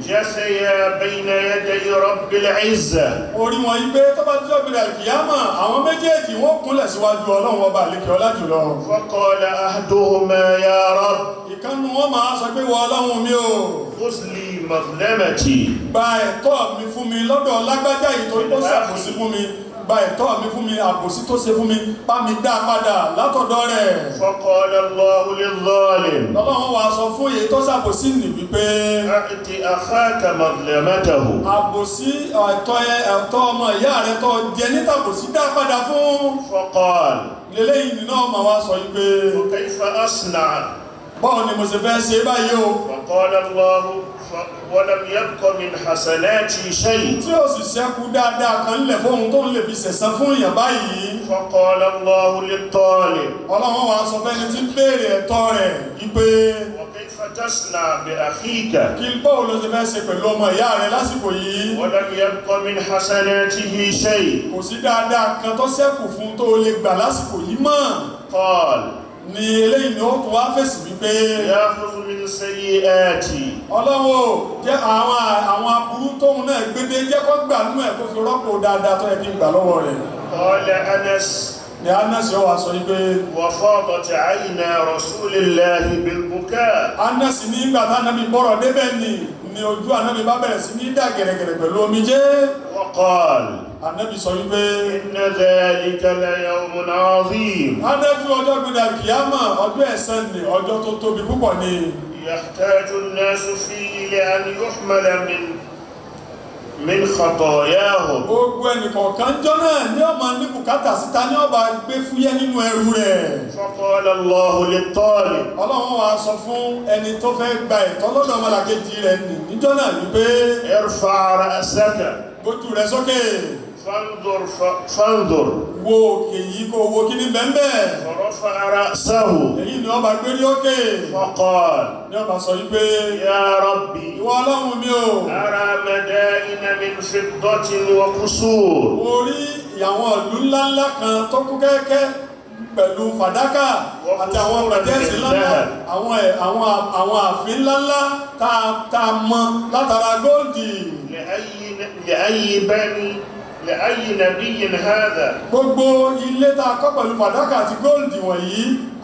Speaker 1: جثيا بين يدي رب العزة.
Speaker 2: Orí wọn yí pé tó bá jọ́ gbèrè àkìyámà, àwọn méjèèjì wọ́n kúnlẹ̀ síwájú Ọlọ́run ọba àlékè ọlá jùlọ.
Speaker 1: فقال أحدهما: يا رب،
Speaker 2: Ìkànnù wọn máa sọ pé, wọ Ọlọ́run mi o،
Speaker 1: خذ لي مظلمتي.
Speaker 2: Gba ẹ̀tọ́ mi fún mi lọ́dọ̀ lágbájá yìí torí ó ṣàbòsí fún mi, gba ẹ̀tọ́ mi fún mi, àbòsí tó ṣe fún mi, bá mi dá padà látọ̀dọ̀ rẹ̀.
Speaker 1: فقال الله للظالم:
Speaker 2: Lọ́lọ́run wá sọ fún èyí tó ṣàbòsí nì wípé:
Speaker 1: أعط أخاك مظلمته.
Speaker 2: Àbòsí ẹ̀tọ́ ọmọ ìyá rẹ tó jẹ nítàbòsí, dá padà fún.
Speaker 1: فقال:
Speaker 2: Lélẹ́yìn nínú ọmọ wa sọ wípé:
Speaker 1: وكيف أصنع؟
Speaker 2: Báwo ni mo ṣe fẹ́ ṣe báyìí o؟
Speaker 1: فقال الله ولم يبق من حسناتي شيء.
Speaker 2: Tí ó sì ṣẹ́kù dáadáa kan nílẹ̀ fóun tó ń lè fi sẹ̀san fún èèyàn báyìí.
Speaker 1: فقال الله للطالب:
Speaker 2: Ọlọ́run wa sọ fẹ́ni tí ń béèrè ẹ̀tọ́ rẹ̀ wípé:
Speaker 1: وكيف تصنع بأخيك
Speaker 2: Kí báwo ló ṣe fẹ́ ṣe pẹ̀lú ọmọ ìyá rẹ̀ lásìkò yìí?
Speaker 1: ولم يبق من حسناته شيء؟
Speaker 2: Kò sí dáadáa kan tó ṣẹ́kù fún tó lè gbà lásìkò yìí mọ́.
Speaker 1: قال:
Speaker 2: Ni eléyìí ni ó tún wá fèsì wípé:
Speaker 1: يأخذ من سيئاتي.
Speaker 2: Ọlọ́run ò jẹ́ àwọn aburú tóun náà gbédé jẹ́ kó gbà nú ẹ̀, kó fi rọ́pò dáadáa tó yẹ kí n gbà lọ́wọ́ rẹ̀.
Speaker 1: قال أنس:
Speaker 2: Ni Anasi ó wá sọ wípé:
Speaker 1: وفاضت عينا رسول الله بالبكاء.
Speaker 2: Anasi ní ìgbà tá ànábì bọ́rọ̀ débẹ̀ ni ojú ànábì bá bẹ̀rẹ̀ sí ní dà gẹ̀rẹ̀gẹ̀rẹ̀ pẹ̀lú omijé.
Speaker 1: وقال:
Speaker 2: Ànábì sọ wípé:
Speaker 1: إن ذلك ليوم عظيم.
Speaker 2: Adájú ọjọ́ gbẹdà kìámà, ọjọ́ ẹ̀san ni, ọjọ́ tó tóbi púpọ̀ ni.
Speaker 1: يحتاج الناس فيه لأن يحمل من خطاياهم.
Speaker 2: Gbogbo ẹnìkọ̀ọ̀kan jọ náà ní ọmọ ní bùkátà síta ní ọba gbé fúyẹ́ nínú ẹrù rẹ̀.
Speaker 1: فقال الله للطالب:
Speaker 2: Ọlọ́run wa sọ fún ẹni tó fẹ́ gba ẹ̀tọ́ lọ́dọ̀ ọmọlàkejì rẹ̀ nì níjọ́ náà wípé:
Speaker 1: ارفع رأسك.
Speaker 2: Gbójú rẹ̀ sókè.
Speaker 1: فانظر فانظر.
Speaker 2: Wo òkè yìí, kó wo kí ní bẹ́ẹ̀.
Speaker 1: فرفع رأسه.
Speaker 2: Èyí ni ọba gbérí òkè.
Speaker 1: فقال:
Speaker 2: Ní ọba sọ wípé:
Speaker 1: يا ربي،
Speaker 2: Ìwọ Ọlọ́run mi o،
Speaker 1: أرى مدائن من فضة وقصور.
Speaker 2: Mo rí àwọn ìlú ńláńlá kan tó kún kẹ́kẹ́ pẹ̀lú fàdákà àti àwọn pẹ̀tẹ́ẹ̀sì ńláńlá, àwọn ààfin ńláńlá tá a mọ látara góòdì.
Speaker 1: لأي نبي هذا؟
Speaker 2: Gbogbo ilé tá a kọ́ pẹ̀lú fàdákà àti góòdì wọ̀nyí,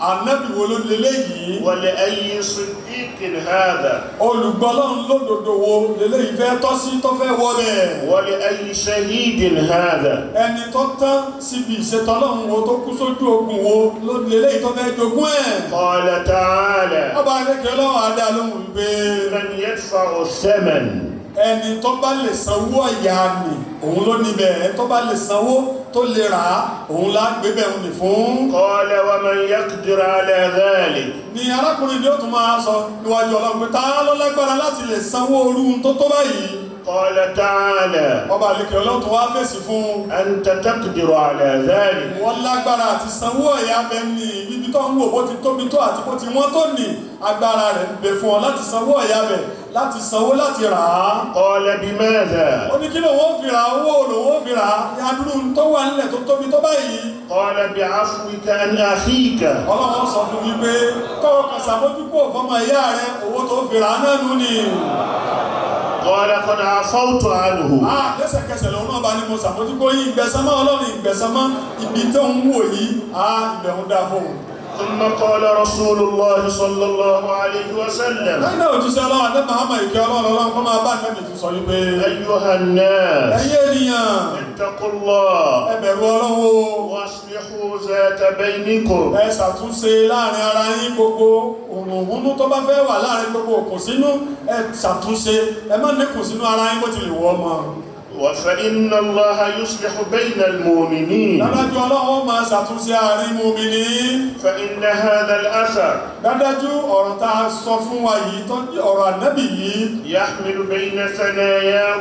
Speaker 2: ànábì wo ló leléyìí?
Speaker 1: ولأي صديق هذا؟
Speaker 2: Olùgbọ́lọ́run lódodo wo leléyìí fẹ́ tọ́ sí tó fẹ́ wọ bẹ́ẹ̀?
Speaker 1: ولأي شهيد هذا؟
Speaker 2: Ẹni tó tán síbi ìṣètọ́lọ́run wo, tó kú sójú ogun wo ló leléyìí tó fẹ́ jogún ẹ̀?
Speaker 1: قال تعالى:
Speaker 2: Ọba akẹ́kẹ̀ẹ́ ọlọ́run adá lóhùn wípé:
Speaker 1: من يدفع الثمن.
Speaker 2: Ẹni tó bá lè sanwó ọ̀yà nì, òun ló níbẹ̀. Ẹni tó bá lè sanwó tó lè rà á, òun lá gbé bẹ̀ òun nì fún.
Speaker 1: قال: ومن يقدر على ذلك؟
Speaker 2: Ni arákùnrin ni ó tún máa sọ níwájú Ọlọ́run pé ta ló lágbára láti lè sanwó orú tó tó báyìí?
Speaker 1: قال تعالى:
Speaker 2: Ọba àlekè ọlọ́run tó wá fèsì fún un:
Speaker 1: أنت تقدر على ذلك.
Speaker 2: Wọ́n lágbára àti sanwó ọ̀yà bẹ́ẹ̀ ni ibi tó ń wò bó ti tóbi tó àti bó ti wọ́n tó ní, agbára rẹ̀ ń bẹ fún ọ láti sanwó ọ̀yà bẹ̀, láti sanwó láti rà á.
Speaker 1: قال: بماذا؟
Speaker 2: Ó ní kí lòun ó fi rà á, owó lòun ó fi rà á ní adúrú tó wà nílẹ̀ tó tóbi tó báyìí?
Speaker 1: قال: بعفوك عن أخيك.
Speaker 2: Ọlọ́run sọ fún mi pé kọ́wọ́ kan ṣàmójúkò fọmọ ìyá rẹ, owó tó fi rà á náà nù ni.
Speaker 1: قال: قد عفوت عنه.
Speaker 2: Ah, lẹ́sẹ̀kẹsẹ̀ lòun náà bá ní mo ṣàmójúkò yìí, ìgbẹ̀sánmọ́ Ọlọ́run, ìgbẹ̀sánmọ́ ibi tó ń wò yìí, ah, ibẹ̀ ń dá fóun.
Speaker 1: ثم قال رسول الله صلى الله عليه وسلم:
Speaker 2: Lẹ́yìn náà, òjíṣẹ́ Ọlọ́run adé Muhammad, ìkẹ́ Ọlọ́run Ọlọ́run kọ́ máa bá nẹ́bì, tún sọ wípé:
Speaker 1: أيها الناس،
Speaker 2: Ẹ̀yin ènìyàn،
Speaker 1: اتقوا الله،
Speaker 2: ẹ bẹ̀rù Ọlọ́run o،
Speaker 1: وأصلحوا ذات بينكم.
Speaker 2: Ẹ ṣàtúnṣe láàrin ara yín. Gbogbo òrùnhúnú tó bá fẹ́ wà láàrin, gbogbo òkùnsínú, ẹ ṣàtúnṣe, ẹ má níkùn sínú ara yín bó ti lè wọ́ ọmọ.
Speaker 1: فإن الله يصلح بين المؤمنين.
Speaker 2: Dádájú Ọlọ́run ó máa ṣàtúnṣe àárín mùmínì.
Speaker 1: فإن هذا الأثر
Speaker 2: Dádájú ọ̀rọ̀ tá a sọ fún wa yìí tó jẹ́ ọ̀rọ̀ ànábì yìí
Speaker 1: يحمل بين ثناياه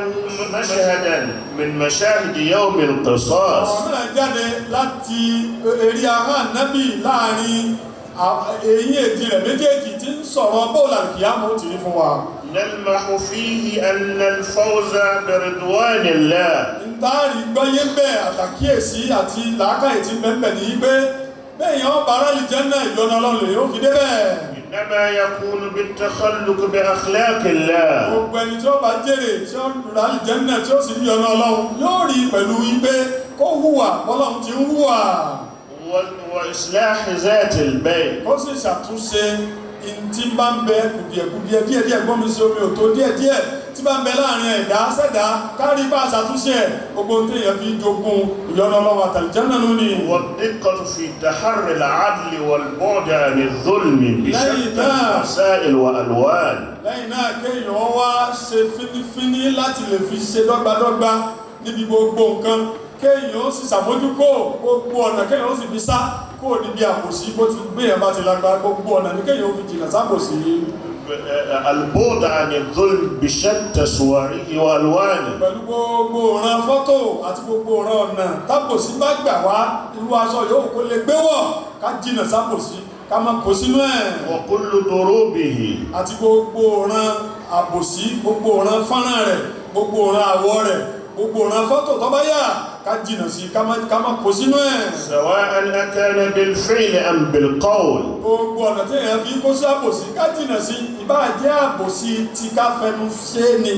Speaker 1: مشهدا من مشاهد يوم القصاص.
Speaker 2: Ọ̀rọ̀ náà jáde láti eré ahọ́n ànábì láàrin eyín èdè rẹ̀ méjèèjì tí ń sọ̀rọ̀ bóòlù àlùkìyámọ̀ ó ti rí fún wa.
Speaker 1: نلمح فيه أن الفوز برضوان الله
Speaker 2: Ntaari gbọ́yé bẹ́ẹ̀, àtàkíyèsí àti làákàyè tí ń bẹ́ẹ̀ ní pé bẹ́ẹ̀ yẹn ọba aráàlú jẹ́ náà, ìyọ́nú Ọlọ́run lè yóò fi débẹ̀.
Speaker 1: إنما يكون بالتخلق بأخلاق الله.
Speaker 2: Gbogbo ẹni tí ó bá jèrè, tí ó rà àlùjánnà, tí ó sì rí ìyọ́nú Ọlọ́run, yóò rí pẹ̀lú wípé kó hùwà bọ́lọ́run ti ń hùwà.
Speaker 1: وإصلاح ذات البين.
Speaker 2: Kó sì ṣàtúnṣe tí bá ń bẹ kùdìẹ̀kùdìẹ̀ díẹ̀díẹ̀, gbọ́n mi sí omi ò tó díẹ̀díẹ̀ tí bá ń bẹ láàrin ẹ̀dá sẹ́dá, kárí bá ṣàtúnṣe ẹ̀. Gbogbo téèyàn fi jogún ìyọ́nú Ọlọ́run àtàlùjánnà lónìí.
Speaker 1: والدقة في تحري العدل والبعد عن الظلم بشتى الوسائل وألوان.
Speaker 2: Lẹ́yìn náà, kéèyàn wá ṣe fínífíní láti lè fi ṣe dọ́gbadọ́gba níbi gbogbo nǹkan, kéèyàn ó sì ṣàmójúkò gbogbo ọ̀nà, kéèyàn ó sì fi sá kó níbi àbòsí bó ti gbé yẹn bá ti lágbára. Gbogbo ọ̀nà ní kéèyàn ó fi jìnnà sábòsí.
Speaker 1: البعد عن الظلم بشتى صوره وألوانه.
Speaker 2: Pẹ̀lú gbogbo ìran fọ́tò àti gbogbo ìran ọ̀nà tábòsí bá gbà wá, irú aṣọ yòówù kó lè gbé wọ̀, ká jìnà sábòsí, ká má kó sínú ẹ̀.
Speaker 1: وكل ضروبه.
Speaker 2: Àti gbogbo ìran àbòsí, gbogbo ìran fọ́nrán rẹ̀, gbogbo ìran àwọ̀ rẹ̀, gbogbo ìran fọ́tò tó bá yà, ká jìnà sí, ká má kó sínú ẹ̀.
Speaker 1: سواء أكان بالفعل أم بالقول.
Speaker 2: Gbogbo ọ̀nà tí èèyàn fi kó sí àbòsí, ká jìnà sí, ìbáà jẹ́ àbòsí tí ká fẹnu ṣe é ni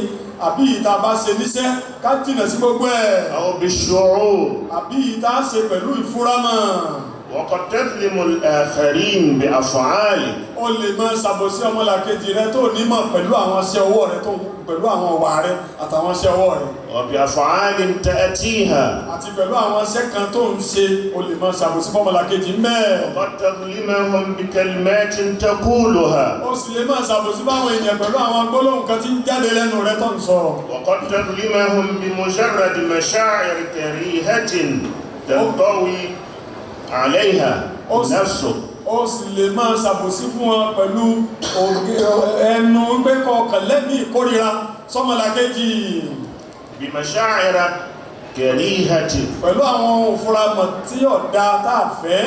Speaker 2: àbí ìta bá ṣe níṣẹ́, ká jìnà sí gbogbo ẹ̀.
Speaker 1: أو بالشعور.
Speaker 2: Àbí ìta ṣe pẹ̀lú ìfúramọ̀.
Speaker 1: وقد تظلم الآخرين بأفعالك.
Speaker 2: Ó lè máa ṣàbòsí ọmọlàkejì rẹ tó nímọ̀ pẹ̀lú àwọn iṣẹ́ ọwọ́ rẹ tó pẹ̀lú àwọn ọwà rẹ àtàwọn iṣẹ́ ọwọ́ rẹ.
Speaker 1: وبأفعال تأتيها.
Speaker 2: Àti pẹ̀lú àwọn iṣẹ́ kan tó ń ṣe, ó lè máa ṣàbòsí fọmọlàkejì mẹ́ẹ̀.
Speaker 1: وقد تظلمهم بكلمات تقولها.
Speaker 2: Ó sì lè máa ṣàbòsí fáwọn èèyàn pẹ̀lú àwọn gbólóhùn kan tí ń jáde lẹ́nu rẹ tó ń sọ.
Speaker 1: وقد تظلمهم بمجرد مشاعر كريهة تنطوي عليها نفسك.
Speaker 2: Ó sì lè máa ṣàbòsí fún wọn pẹ̀lú ẹnu pé kọkàn lẹ́mí ìkórira sọ́mọlàkejì.
Speaker 1: بمشاعر كريهة
Speaker 2: Pẹ̀lú àwọn òfuramọ̀ tí ọ̀dà tá a fẹ́.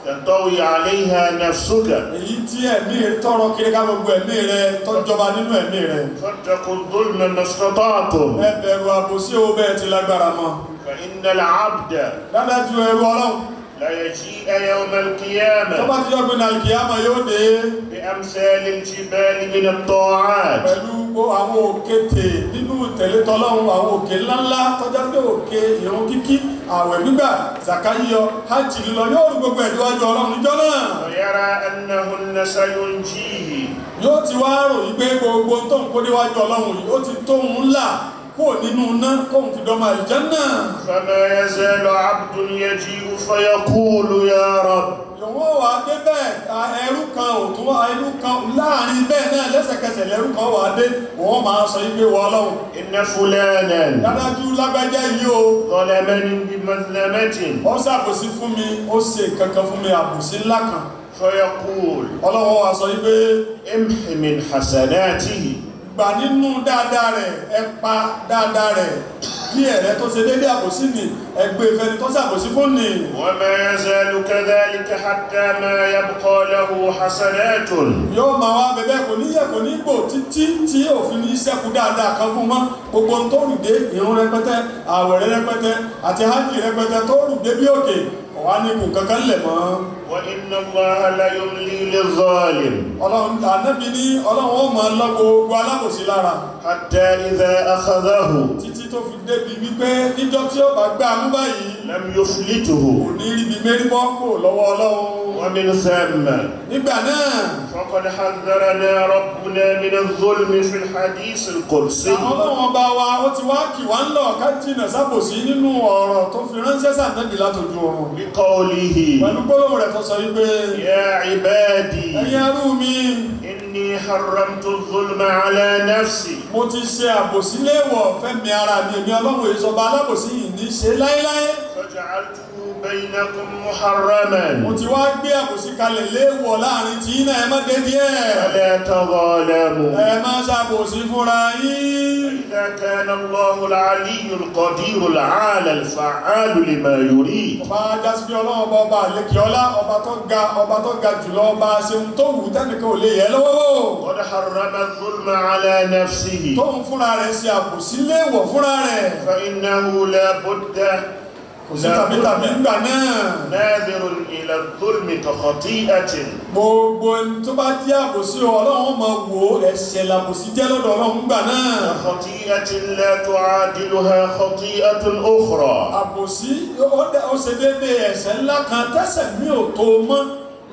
Speaker 1: تنطوي عليها نفسك.
Speaker 2: Èyí tí ẹ̀mí rẹ tọrọ kiri ká gbogbo ẹ̀mí rẹ tọ́jọba nínú ẹ̀mí rẹ.
Speaker 1: فاتقوا الظلم ما استطعتم.
Speaker 2: Ẹ bẹ̀rù àbòsí o bẹ́ẹ̀ ti lágbára mọ́.
Speaker 1: فإن العبد
Speaker 2: Dádájú ẹrú Ọlọ́run
Speaker 1: لا يجيء يوم
Speaker 2: tó
Speaker 1: القيامة
Speaker 2: bá ti yọ̀gbìn àlùkìyámà yóò dé
Speaker 1: بأمثال الجبال من الطاعات.
Speaker 2: pẹ̀lú gbogbo àwọn òkété nínú tẹ̀lé tọlọ́run, àwọn òkè ńláńlá tọ́já pé òkè ìrun kíkí, àwẹ̀ gbígbà, zaka yíyọ, hajj lílọ, yóò rú gbogbo ẹ̀ níwájú Ọlọ́run níjọ́ náà.
Speaker 1: ويرى أنهن سينجيه.
Speaker 2: Yóò ti wá rò yí pé gbogbo tó ń kó níwájú Ọlọ́run yìí ó ti tóun ńlá kúrò nínú iná kóun fi dọ́mọ àlùjánnà.
Speaker 1: فما يزال عبد يجيء فيقول يا رب.
Speaker 2: Ìwọ́n wà dé bẹ́ẹ̀, ẹrú kan ò tún ẹrú kan láàrin bẹ́ẹ̀ náà, lẹ́sẹ̀kẹsẹ̀ lẹ́rú kan wà dé, wọ́n máa sọ yí pé wọ́n Ọlọ́run,
Speaker 1: إن فلانا
Speaker 2: dádájú lágbájá yìí o,
Speaker 1: ظلمني بمظلمة.
Speaker 2: ó ṣàbòsí fún mi, ó ṣe kankan fún mi, àbòsí ńlá kan.
Speaker 1: فيقول:
Speaker 2: Ọlọ́run wá sọ yí pé
Speaker 1: امح من حسناته.
Speaker 2: gbà nínú dáadáa rẹ̀, ẹ pa dáadáa rẹ̀ bí ẹ̀rẹ́ tó ṣe déédé àbòsí ni, ẹgbẹ́ ìfẹ́ni tó ṣàbòsí fún ni.
Speaker 1: وما يزال كذلك حتى ما يبقى له حسنات.
Speaker 2: Yóò máa wá bẹ̀bẹ̀, kò ní yẹ kò ní gbò títí tí òfin ní ṣẹ́kù dáadáa kan fún mọ́. Gbogbo ohun tó rù dé, ìrun rẹpẹtẹ, àwẹ̀ rẹpẹtẹ àti hajj rẹpẹtẹ tó rù dé bí òkè, ọ̀wá ní kù kankan lẹ̀ mọ́.
Speaker 1: وإن الله ليملي للظالم.
Speaker 2: Ọlọ́run, Ànábì ní Ọlọ́run ó máa lọ gbogbo alábòsí lára
Speaker 1: حتى إذا أخذه
Speaker 2: títí tó fi débi wípé níjọ́ tí ó bá gbá mú báyìí,
Speaker 1: لم يفلته.
Speaker 2: kò ní ríbi mérí bọ́ kò lọ́wọ́ Ọlọ́run.
Speaker 1: ومن ثم
Speaker 2: Nígbà náà,
Speaker 1: فقد حذرنا ربنا من الظلم في الحديث القدسي.
Speaker 2: Àwọn Ọlọ́run ọba wa ó ti wá kì wá ń lọ ká jìnà sábòsí nínú ọ̀rọ̀ tó fi ránṣẹ́ sànẹ́bì látòjú ọ̀run
Speaker 1: بقوله:
Speaker 2: pẹ̀lú gbólóhùn rẹ̀ tó sọ wípé:
Speaker 1: يا عبادي،
Speaker 2: "Ẹ̀yin ẹrú mi،
Speaker 1: إني حرمت الظلم على نفسي.
Speaker 2: Mo ti ṣe àbòsí léèwọ̀ fẹ́mi ara mi. Èmi Ọlọ́run èso ọba alábòsí yìí ní ṣe láéláé.
Speaker 1: فجعلته بينكم محرما.
Speaker 2: Mo ti wá gbé àbòsí kalẹ̀ léèwọ̀ láàrin tí iná, ẹ má dé díẹ̀.
Speaker 1: فلا تظالموا.
Speaker 2: Ẹ má ṣàbòsí fúnra yín."
Speaker 1: إذا كان الله العلي القدير العالى الفعال لما يريد،
Speaker 2: Ọba jásí pé Ọlọ́run ọba, ọba àlékè ọlá, ọba tó ga, ọba tó ga jùlọ, ọba ṣeun tó wù tẹ́nìkan ò lè yẹ lọ́wọ́ wò,
Speaker 1: قد حرم الظلم على نفسه،
Speaker 2: tóun fúnra rẹ̀ ṣe àbòsí léèwọ̀ fúnra rẹ̀،
Speaker 1: فإنه لا بد
Speaker 2: kò sí tàbí tàbí ńgbà náà،
Speaker 1: ناظر إلى الظلم كخطيئة.
Speaker 2: Gbogbo ẹni tó bá jẹ́ àbòsí o, Ọlọ́run máa wò ó, ẹ̀ṣẹ̀ làbòsí jẹ́ lọ́dọ̀ Ọlọ́run ńgbà náà.
Speaker 1: كخطيئة لا تعادلها خطيئة أخرى.
Speaker 2: Àbòsí ó ṣe déédéé ẹ̀ṣẹ̀ ńlá kan tẹ́ṣẹ̀ mi ò tó mọ́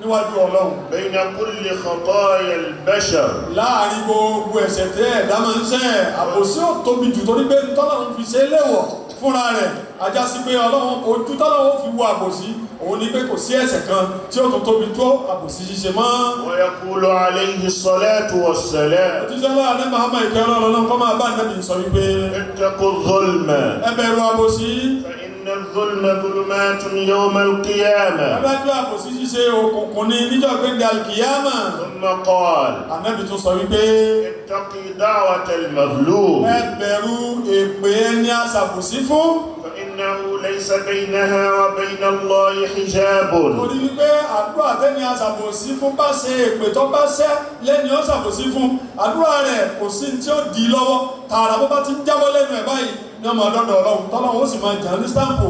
Speaker 2: níwájú Ọlọ́run.
Speaker 1: بين كل خطايا البشر.
Speaker 2: Láàrin gbogbo ẹ̀ṣẹ̀ tẹ́ ẹ̀dá máa ń ṣẹ̀, àbòsí ò tóbi jù, torí pé tọ́lọ́run fi ṣe é léwọ̀ fúnra rẹ̀, ajá sí pé Ọlọ́run, ojú tọ́lọ́run ó fi wo àbòsí òun ni pé kò sí ẹ̀ṣẹ̀ kan tí ó tún tóbi tó àbòsí ṣíṣe mọ́.
Speaker 1: ويقول عليه الصلاة والسلام:
Speaker 2: Òjíṣẹ́ Ọlọ́run ní Muhammad, ìkẹ́ Ọlọ́run kó máa bá Ànábì, sọ wípé:
Speaker 1: اتقوا الظلم،
Speaker 2: "Ẹ bẹ̀rù àbòsí،
Speaker 1: فإن الظلم ظلمات يوم القيامة.
Speaker 2: Dájú, àbòsí ṣíṣe òkùnkùn ní níjọ́ gbẹ́ndẹ̀ alkiyama.
Speaker 1: ثم قال:
Speaker 2: Ànábì tún sọ wípé:
Speaker 1: اتقي دعوة المظلوم،
Speaker 2: Ẹ bẹ̀rù èpè ẹni aṣàbòsí fún،
Speaker 1: فإنه ليس بينها وبين الله حجاب.
Speaker 2: Torí wípé àdúrà tẹ́ni aṣàbòsí fún bá ṣe, èpè tó bá ṣẹ́ lẹ́ni ó ṣàbòsí fún, àdúrà rẹ̀ kò sí tí ó di lọ́wọ́. Tààrà bó bá ti ń jábọ́ lẹ́nu ẹ̀ báyìí ní ọmọ ọdọ́dọ̀ Ọlọ́run, tọ́lọ́run ó sì máa jà ní stamp.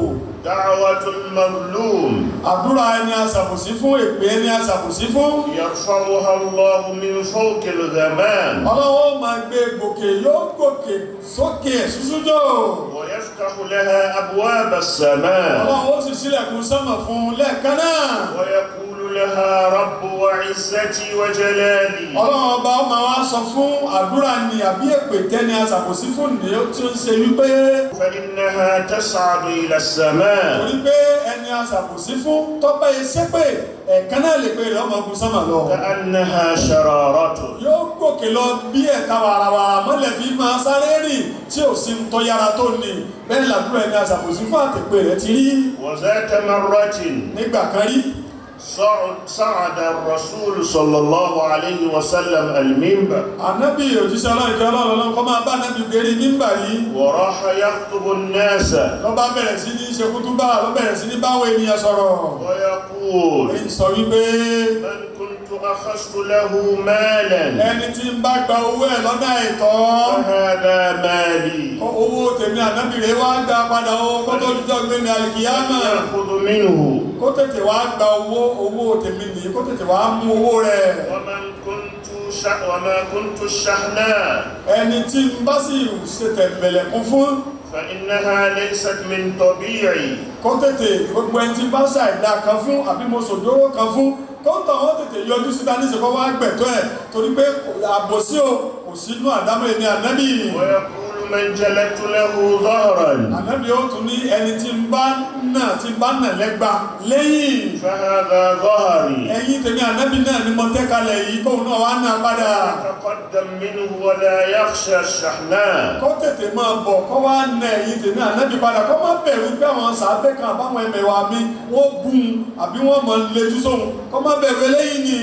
Speaker 1: دعوة المظلوم
Speaker 2: Àdúrà ẹni aṣàbòsí fún, èpè ẹni aṣàbòsí fún،
Speaker 1: يرفعها الله من فوق الغمام،
Speaker 2: Ọlọ́run ó máa gbé gòkè, yóò gòkè sókè ṣúṣújò،
Speaker 1: ويفتح لها أبواب السماء،
Speaker 2: Ọlọ́run ó sì ṣílẹ̀kùn sánmà fún un lẹ́ẹ̀kan náà.
Speaker 1: ويقول لها رب وعزتي وجلالي:
Speaker 2: Ọlọ́run ọba ọmọ wa sọ fún àdúrà ni àbí èpè tẹ́ni aṣàbòsí fún ní tí ó ń ṣe wípé:
Speaker 1: فإنها تصعد إلى السماء،
Speaker 2: Torí pé ẹni aṣàbòsí fún tọ́pẹ́ iṣẹ́ pé ẹ̀kan náà lè pé rẹ̀ ọmọ ogun sánmà lọ.
Speaker 1: كأنها شرارة.
Speaker 2: Yóò gòkè lọ bí ẹ̀ka wàràwàrà mọ́lẹ̀ fi máa sáré rìn tí ò sí ń tọ́ yára tó ní bẹ́ẹ̀ làdúrà ẹni aṣàbòsí fún àtẹ̀pẹ́ rẹ̀ ti rí.
Speaker 1: وذات مرة،
Speaker 2: Nígbà kan rí،
Speaker 1: صعد الرسول صلى الله عليه وسلم المنبر،
Speaker 2: Ànábì, òjíṣẹ́ Ọlọ́run, ìkẹ́ Ọlọ́run Ọlọ́run kó máa bá Ànábì, gbérí mímbà yìí،
Speaker 1: وراح يخطب الناس،
Speaker 2: ló bá bẹ̀rẹ̀ sí ní ṣe kútúbà, ló bẹ̀rẹ̀ sí ní báwọn ènìyàn sọ̀rọ̀.
Speaker 1: ويقول:
Speaker 2: Ń sọ wípé:
Speaker 1: من كنت أخذت له مالا،
Speaker 2: Ẹni tí ń bá gba owó ẹ̀ lọ́nà àìtọ́،
Speaker 1: فهذا مالي،
Speaker 2: owó tèmi Ànábì rẹ̀, wá gbà padà o, kó tó dijọ́ gbé ní alìkìyámà.
Speaker 1: يأخذ منه.
Speaker 2: Kó tètè wá gba owó, owó tèmi nìyí, kó tètè wá mú owó rẹ̀.
Speaker 1: وما كنت الشحناء،
Speaker 2: Ẹni tí ń bá sì ṣe tẹ̀m̀bẹ̀lẹ̀kún fún،
Speaker 1: فإنها ليست من طبيعي.
Speaker 2: kó tètè, gbogbo ẹni tí ń bá ṣàìdá kan fún àbí mo sòdóró kan fún, kó tàn wọ́n tètè yọjú síta ní ìsìnkú wá gbẹ̀tọ́ ẹ̀, torí pé àbòsí o kò sínú àdámọ́ èmi Ànábì.
Speaker 1: ويقول: من جلدت له ظهرا،
Speaker 2: Ànábì ó tún ní ẹni tí ń bá nà lẹ́gba lẹ́yìn،
Speaker 1: فهذا ظهري،
Speaker 2: ẹ̀yìn tèmi Ànábì náà ni mo tẹ́ kalẹ̀ yìí, kóun náà wá náà padà.
Speaker 1: يتقدم منه ولا يخشى الشحناء.
Speaker 2: Kó tètè máa bọ̀, kó wá nà ẹ̀yìn tèmi Ànábì padà, kó má bẹ̀rù pé àwọn sàábẹ́ kan àbáwọn ẹmẹ̀wà mi wọ́n bú un àbí wọ́n mọ̀ lejú sóhun, kó má bẹ̀rù eléyìí ni.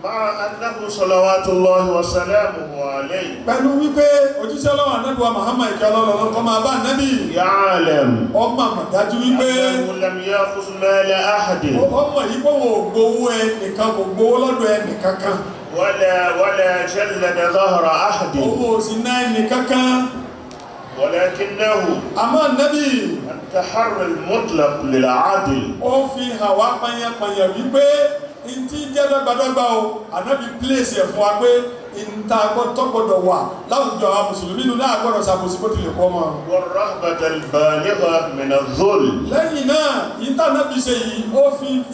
Speaker 1: مع أنه صلوات الله وسلامه عليه
Speaker 2: Pẹ̀lú wípé òjíṣẹ́ Ọlọ́run, Ànábì wa Muhammad, ìkẹ́ Ọlọ́run kó máa bá Ànábì،
Speaker 1: يعلم
Speaker 2: ọmọ àmọ̀dájú wípé
Speaker 1: أنه لم يأخذ مال أحد،
Speaker 2: ọmọ yìí kó wọn ò gbowó ẹnìkan, kò gbowó lọ́dọ̀ ẹnìkankan،
Speaker 1: ولا جلد ظهر أحد،
Speaker 2: owó òsì náà ẹnìkankan،
Speaker 1: ولكنه
Speaker 2: àmọ́ Ànábì
Speaker 1: التحري المطلق للعدل،
Speaker 2: ó fi hàn wá panyapanya wípé ntí jẹ́ dọ́gbadọ́gba o, Ànábì pílẹ̀sì ẹ̀ fún wa pé ìta gbọ́dọ̀ wà láwùjọ àwọn mùsùlùmí nínú náà gbọ́dọ̀ ṣàbòsí bó tilẹ̀ kọ́ mọ́.
Speaker 1: والرهبة البالغة من الظلم.
Speaker 2: Lẹ́yìn náà, ìta Ànábì ṣe yìí, ó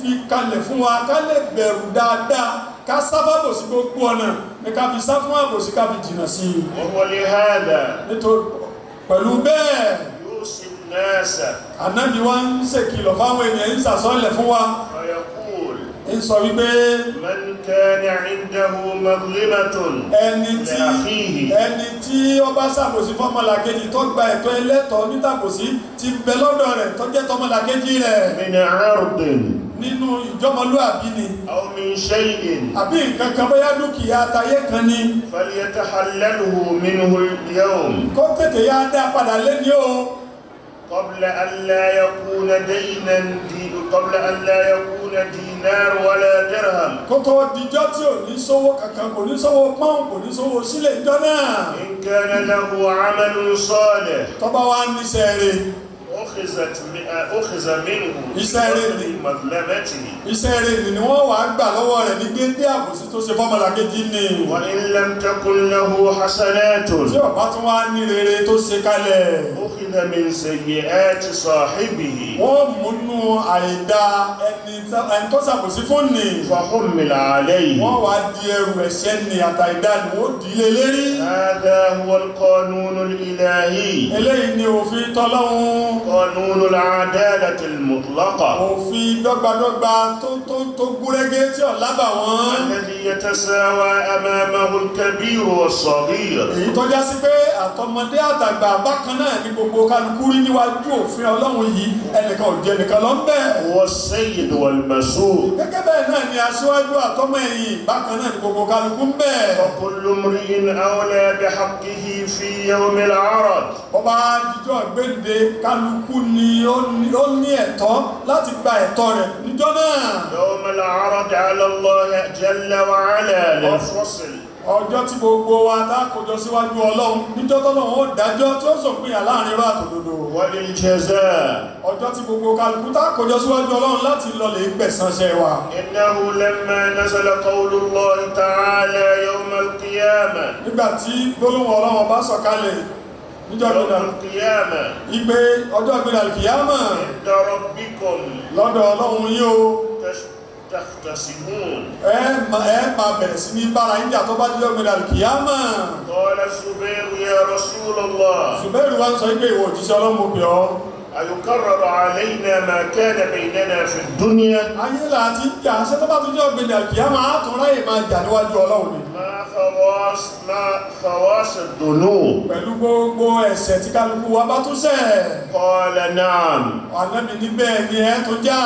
Speaker 2: fi kalẹ̀ fún wa ká lè bẹ̀rù dáadáa, ká sá fábòsí, gbogbo ọ̀nà ní ká fi sá fún àbòsí, ká fi jìnà sí i.
Speaker 1: وهو لهذا
Speaker 2: Nítorí pẹ̀lú bẹ́ẹ̀،
Speaker 1: يوصي الناس،
Speaker 2: Ànábì wa ń ṣèkìlọ̀ fáwọn ènìyàn, ń sàsọ́lẹ̀ fún wa،
Speaker 1: فيقول:
Speaker 2: ń sọ wípé:
Speaker 1: من كان عنده مظلمة
Speaker 2: ẹni tí
Speaker 1: لأخيه،
Speaker 2: ẹni tí ó bá ṣàbòsí fọ́mọlàkejì, tó gba ẹ̀tọ́ ẹlẹ́tọ̀ọ́ nítàbòsí ti ń bẹ lọ́dọ̀ rẹ̀ tó jẹ́ tọmọlàkejì rẹ̀،
Speaker 1: من عرض،
Speaker 2: nínú ìjọmọlúàbí ni،
Speaker 1: أو من شيء،
Speaker 2: àbí nǹkan kan, bóyá dúkìá tayé kan ni،
Speaker 1: فليتحلله منه اليوم،
Speaker 2: kó tètè yá dá padà lẹ́ni o،
Speaker 1: قبل أن لا يكون دينا دي قبل أن لا يكون دينار ولا درهم.
Speaker 2: Kó tó dijọ́ tí ò ní sówó kankan, kò ní sówó pọ́n, kò ní sówó sílẹ̀ ìjọ náà.
Speaker 1: إن كان له عمل صالح،
Speaker 2: Tó bá wá níṣẹ́ rẹ̀،
Speaker 1: أخذ منه
Speaker 2: Iṣẹ́ rẹ̀ ni.
Speaker 1: بقدر مظلمته،
Speaker 2: iṣẹ́ rẹ̀ ni wọ́n wàá gbà lọ́wọ́ rẹ̀ ní dédé àbòsí tó ṣe fọ́mọlàkejì ni.
Speaker 1: وإن لم تكن له حسنات،
Speaker 2: Tí ó bá tún wá ní rere tó ṣe kalẹ̀،
Speaker 1: أخذ من سيئات صاحبه،
Speaker 2: wọ́n múnú àìdá ẹni tó ṣàbòsí fún ni،
Speaker 1: فحمل عليه.
Speaker 2: wọ́n wá di ẹrù ẹ̀ṣẹ̀ ni àtàìdá ni wọ́n dì í lé lérí.
Speaker 1: هذا هو القانون الإلهي،
Speaker 2: Eléyìí ni òfin tọ́lọ́hun،
Speaker 1: قانون العدالة المطلقة،
Speaker 2: òfin dọ́gbadọ́gba tó gúrégé tí ò lábàwọ́n،
Speaker 1: الذي يتساوى أمامه الكبير والصغير.
Speaker 2: Èyí tó já sí pé àtọmọdé àtàgbà bákan náà ní gbogbo kálukú rí níwájú òfin Ọlọ́run yìí, ẹnìkan ò jẹ ẹnìkan lọ ń bẹ̀.
Speaker 1: والسيد والمسوء.
Speaker 2: Gẹ́gẹ́ bẹ́ẹ̀ náà ni aṣíwájú àtọmọ ẹ̀yìn, bákan náà ní gbogbo kálukú ń bẹ̀.
Speaker 1: وكل امرئ أولى بحقه في يوم العرض.
Speaker 2: Ọba jíjọ́ gbéǹde, kálukú ni ó ní ẹ̀tọ́ láti gba ẹ̀tọ́ rẹ̀ níjọ́ náà.
Speaker 1: يوم العرض على الله جل وعلا للفصل.
Speaker 2: Ọjọ́ tí gbogbo wa tá kójọ síwájú Ọlọ́run, níjọ́ tọ́lọ́run ó dájọ́ tí ó sòpinya láàrin irọ́ àtòdodo.
Speaker 1: وللجزاء.
Speaker 2: Ọjọ́ tí gbogbo kálukú tá kójọ síwájú Ọlọ́run láti lọ lè gbẹ̀san iṣẹ́ wa.
Speaker 1: إنه لما نزل قول الله تعالى يوم القيامة
Speaker 2: Nígbà tí gbólóhùn Ọlọ́run bá sọ̀kalẹ̀ níjọ́
Speaker 1: يوم
Speaker 2: gbéra
Speaker 1: القيامة
Speaker 2: ìgbé ọjọ́ gbéra kìyámà
Speaker 1: عند ربكم
Speaker 2: lọ́dọ̀ Ọlọ́run yín o
Speaker 1: تختصمون.
Speaker 2: Ẹ máa bẹ̀rẹ̀ sí ní bára yín jà tó bá dijọ́ gbéra kìyámà.
Speaker 1: قال الزبير: يا رسول الله،
Speaker 2: Zubairu wa ń sọ pé, ìwọ òjíṣẹ́ Ọlọ́run, mo pè ọ́.
Speaker 1: أيكرر علينا ما كان بيننا في الدنيا؟
Speaker 2: Ayé là ti ń jà, ṣé tó bá tún jọ́ gbéra kìyámà á tún ráyè máa jà níwájú Ọlọ́run ni?
Speaker 1: مع خواص الذنوب.
Speaker 2: Pẹ̀lú gbogbo ẹ̀ṣẹ̀ tí kálukú wa bá tún ṣẹ̀.
Speaker 1: قال: نعم.
Speaker 2: Ànábì ní bẹ́ẹ̀ ni, ẹ tún jà.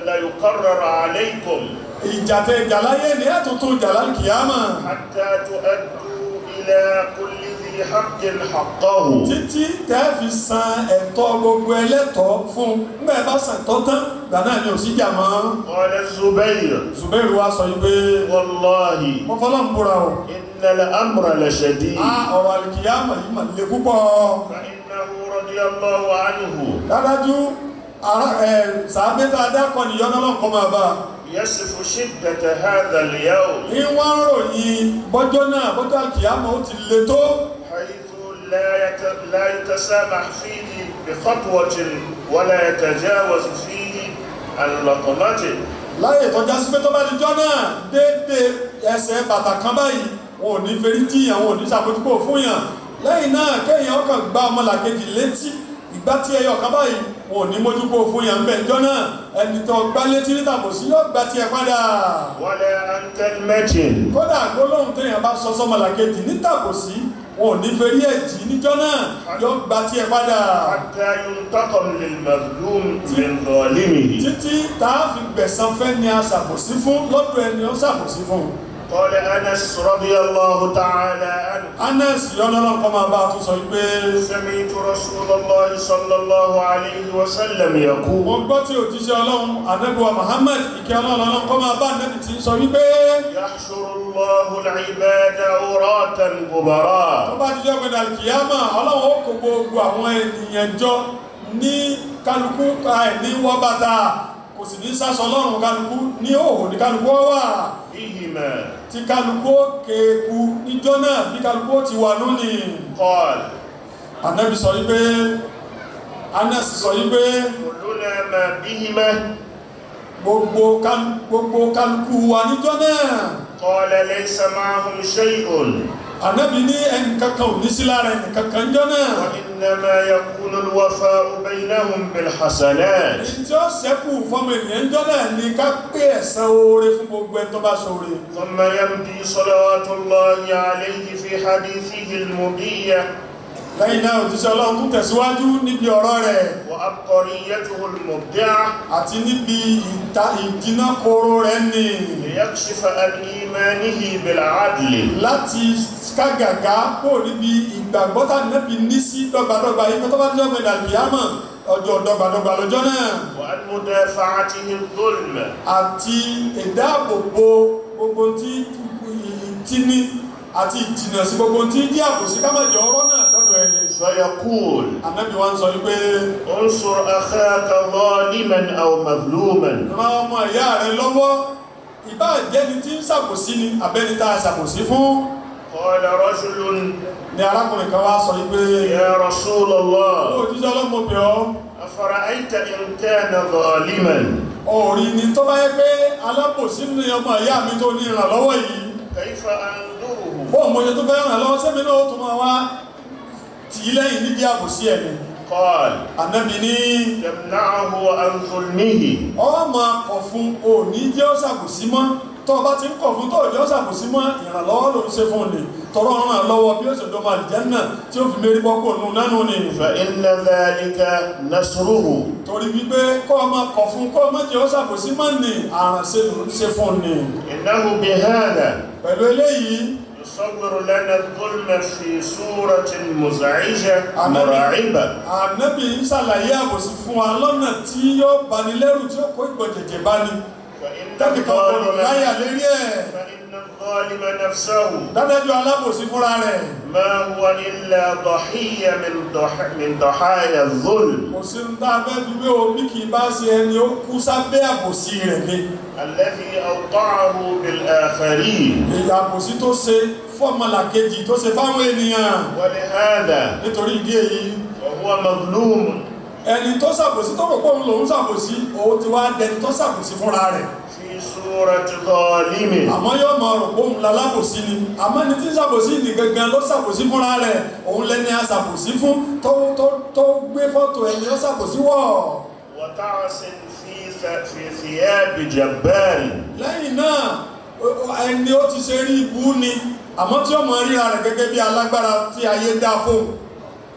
Speaker 1: لا يكرر عليكم.
Speaker 2: Ìjà tẹ ìjà láyé ni ẹ tún tún jà lálùkìyámà.
Speaker 1: حتى تؤدوا إلى كل ذي حق حقه.
Speaker 2: Títí tẹ́ fi san ẹ̀tọ́ gbogbo ẹlẹ́tọ̀ọ́ fún un. Nígbà ẹ bá san ẹ̀tọ́ tán, gbà náà ni ò sí jà mọ́.
Speaker 1: قال الزبير:
Speaker 2: Zubairu wa sọ yìí pé,
Speaker 1: والله
Speaker 2: mo fọlọ́run búra o،
Speaker 1: إن الأمر لشديد.
Speaker 2: A ọ̀rọ̀ àlùkìyámà yìí mà le púpọ̀.
Speaker 1: فإنه رضي الله عنه
Speaker 2: Dádájú ara ẹ̀ sàábé tá a dákọ̀ nìyọ́nà lọ́nkọ́ máa bá a.
Speaker 1: يصف شدة هذا اليوم،
Speaker 2: ní wọ́n ń ròyìn bọ́jọ́ náà, bọ́jọ́ àlùkìyámà ó ti le tó،
Speaker 1: حيث لا يتسامح فيه بخطوة ولا يتجاوز فيه عن لطمته.
Speaker 2: Láyè tọ́já sí pé tó bá di jọ́ náà, déédéé ẹsẹ̀ bàtà kan báyìí, wọn ò ní ferí jíyàn, wọn ò ní ṣàbójúkò fún yàn. Lẹ́yìn náà, kéèyàn ọkàn gba ọmọlàkejì létí ìgbà tí ẹyọ kan báyìí, wọn ò ní mójúkò fún yàn ńbẹ̀ jọ́ náà. Ẹni tó gbá létí ní tàbùsí yóò gbá tiẹ̀ padà.
Speaker 1: ولا عن كلمة.
Speaker 2: Kódà gbólóhùn téèyàn bá sọ sọmọlàkejì ní tàbùsí, wọn ò ní ferí ẹ̀ jì níjọ́ náà, yóò gbá tiẹ̀ padà.
Speaker 1: حتى ينتقم للمظلوم من ظالمه.
Speaker 2: Títí tá a fi gbẹ̀san fẹ́ ni a ṣàbòsí fún lọ́dọ̀ ẹni ó ṣàbòsí fún.
Speaker 1: قال أنس رضي الله تعالى عنه:
Speaker 2: Anas, ìyọ́nú Ọlọ́run kó máa bá a, tún sọ wípé،
Speaker 1: سمعت رسول الله صلى الله عليه وسلم
Speaker 2: mo
Speaker 1: يقول:
Speaker 2: gbọ́ tí òjíṣẹ́ Ọlọ́run, Ànábì wa Muhammad, ìkẹ́ Ọlọ́run Ọlọ́run kó máa bá Ànábì, tí ń sọ wípé،
Speaker 1: يحشر الله العباد عراة
Speaker 2: tó
Speaker 1: غبراء.
Speaker 2: bá dijọ́ gbẹ̀dẹ̀ àlùkìyámà, Ọlọ́run ó kó gbogbo àwọn ènìyàn jọ ní kálukú àìní wọ́ bàtà, kò sì ní sásọ lọ́rùn kálukú, ní òhò ní kálukú ó wà،
Speaker 1: بهما.
Speaker 2: tí kálukú ó kéèkú níjọ́ náà bí kálukú ó ti wà lónìí.
Speaker 1: قال:
Speaker 2: Ànábì sọ wípé, Anas sọ wípé،
Speaker 1: كلنا ما بهما.
Speaker 2: Gbogbo kálukú wa níjọ́ náà.
Speaker 1: قال: ليس معهم شيء.
Speaker 2: Ànábì ní ẹnìkankan ò ní sí lára ẹnìkankan níjọ́ náà.
Speaker 1: وإنما يكون الوفاء بينهم بالحسنات.
Speaker 2: Èyí tí ó ṣẹ́kù fọmọ ènìyàn níjọ́ náà ni ká pé ẹ̀san oore fún gbogbo ẹni tó bá ṣoore.
Speaker 1: ثم يمضي صلوات الله عليه في حديثه المضية
Speaker 2: Lẹ́yìn náà, òjíṣẹ́ Ọlọ́run tún tẹ̀síwájú níbi ọ̀rọ̀ rẹ̀
Speaker 1: وعبقريته المبدعة
Speaker 2: àti níbi ìta ìdínà koro rẹ̀ ní
Speaker 1: ليكشف عن إيمانه بالعدل
Speaker 2: láti kágàgá kó níbi ìgbàgbọ́ tá nẹ́bi ní sí dọ́gbadọ́gba yìí, tó bá jọ́ gbẹ̀dà kìámọ̀, ọjọ́ dọ́gbadọ́gba lọ́jọ́ náà،
Speaker 1: وعن مدافعته الظلم
Speaker 2: àti ìdáàbòbò gbogbo tí ìtìní àti ìjìnà sí gbogbo tí jẹ́ àbòsí, ká má jẹ́ ọ̀rọ̀ náà lọ́dọ̀ ẹni.
Speaker 1: فيقول:
Speaker 2: Ànábì wa ń sọ wípé،
Speaker 1: انصر أخاك ظالما أو مظلوما.
Speaker 2: Ran ọmọ ìyá rẹ lọ́wọ́, ìbá jẹ́ni tí ń ṣàbòsí ni àbẹ́ni tá a ṣàbòsí fún.
Speaker 1: قال رجل:
Speaker 2: Ni arákùnrin kan wá sọ wípé،
Speaker 1: يا رسول
Speaker 2: ó
Speaker 1: الله،
Speaker 2: òjíṣẹ́ Ọlọ́run, mo bẹ̀ ọ́،
Speaker 1: أفرأيت إن كان ظالما؟
Speaker 2: òòrì ni tó bá yẹ pé alábòsí ní ọmọ ìyá mi tó ní ìrànlọ́wọ́ yìí،
Speaker 1: كيف أنظره؟
Speaker 2: bóun mo ṣe tó fẹ́ ràn lọ́wọ́ sẹ́mi náà, ó tún máa wá tì í lẹ́yìn níbi àbòsí ẹ̀ ni?
Speaker 1: قال:
Speaker 2: Ànábì ní،
Speaker 1: تمنعه عن ظلمه.
Speaker 2: Ọ máa kọ̀ fún, òní jẹ́ ó ṣàbòsí mọ́. Tó o bá ti ń kọ̀ fún tó o jẹ́ ó ṣàbòsí mọ́, ìrànlọ́wọ́ ló ń ṣe fún ni, tọrọ ràn lọ́wọ́ bí ó ṣe dọ́mọ àlìjẹ́nnà tí ó fi mérí bọ́kò nù nánú ni.
Speaker 1: فإن ذلك نصره.
Speaker 2: Torí wípé kọ́ ọ máa kọ̀ fún, kọ́ ọ máa jẹ́ ó ṣàbòsí mọ́ ni, àrànṣe ló ń ṣe fún ni.
Speaker 1: إنه بهذا
Speaker 2: Pẹ̀lú eléyìí
Speaker 1: يصور لنا الظلم في صورة مزعجة
Speaker 2: Ànábì
Speaker 1: مرعبة.
Speaker 2: Ànábì ń ṣàlàyé àbòsí fún wa lọ́nà tí yóò bani lẹ́rù, tí ó kó ìgbọ̀jẹ̀jẹ̀ bá ní
Speaker 1: فإن
Speaker 2: tẹ́nìkan gbọdọ̀ láyà
Speaker 1: الظالم
Speaker 2: lérí ẹ̀.
Speaker 1: فإن الظالم نفسه
Speaker 2: Dádájọ́ alábòsí fúnra rẹ̀
Speaker 1: ما هو إلا ضحية من ضحايا الظلم
Speaker 2: kò sí ń tá a fẹ́ fi wé o, bí kì í bá ṣe ẹni ó kú sábẹ́ àbòsí rẹ̀ ni.
Speaker 1: الذي أوقعه بالآخرين.
Speaker 2: Èyí àbòsí tó ṣe fọ́mọlàkejì, tó ṣe fáwọn ènìyàn.
Speaker 1: ولهذا
Speaker 2: Nítorí ìdí èyí,
Speaker 1: وهو مظلوم
Speaker 2: ẹni tó ṣàbòsí tó rò pé òun lòún ṣàbòsí, òun ti wá dẹni tó ṣàbòsí fúnra rẹ̀.
Speaker 1: في صورة ظالم.
Speaker 2: Àmọ́ yóò máa rò pé òun lalábòsí ni, àmọ́ ẹni tí ń ṣàbòsí ní gangan ló ṣàbòsí fúnra rẹ̀, òun lẹni aṣàbòsí fún tó gbé fọ́tò ẹni ó ṣàbòsí wọ̀.
Speaker 1: وتعس في ثياب جبار.
Speaker 2: Lẹ́yìn náà, ẹni ó ti ṣe rí ibú ni, àmọ́ tí ó mọ ríra rẹ̀ gẹ́gẹ́ bí alágbára tí ayé dá fóun.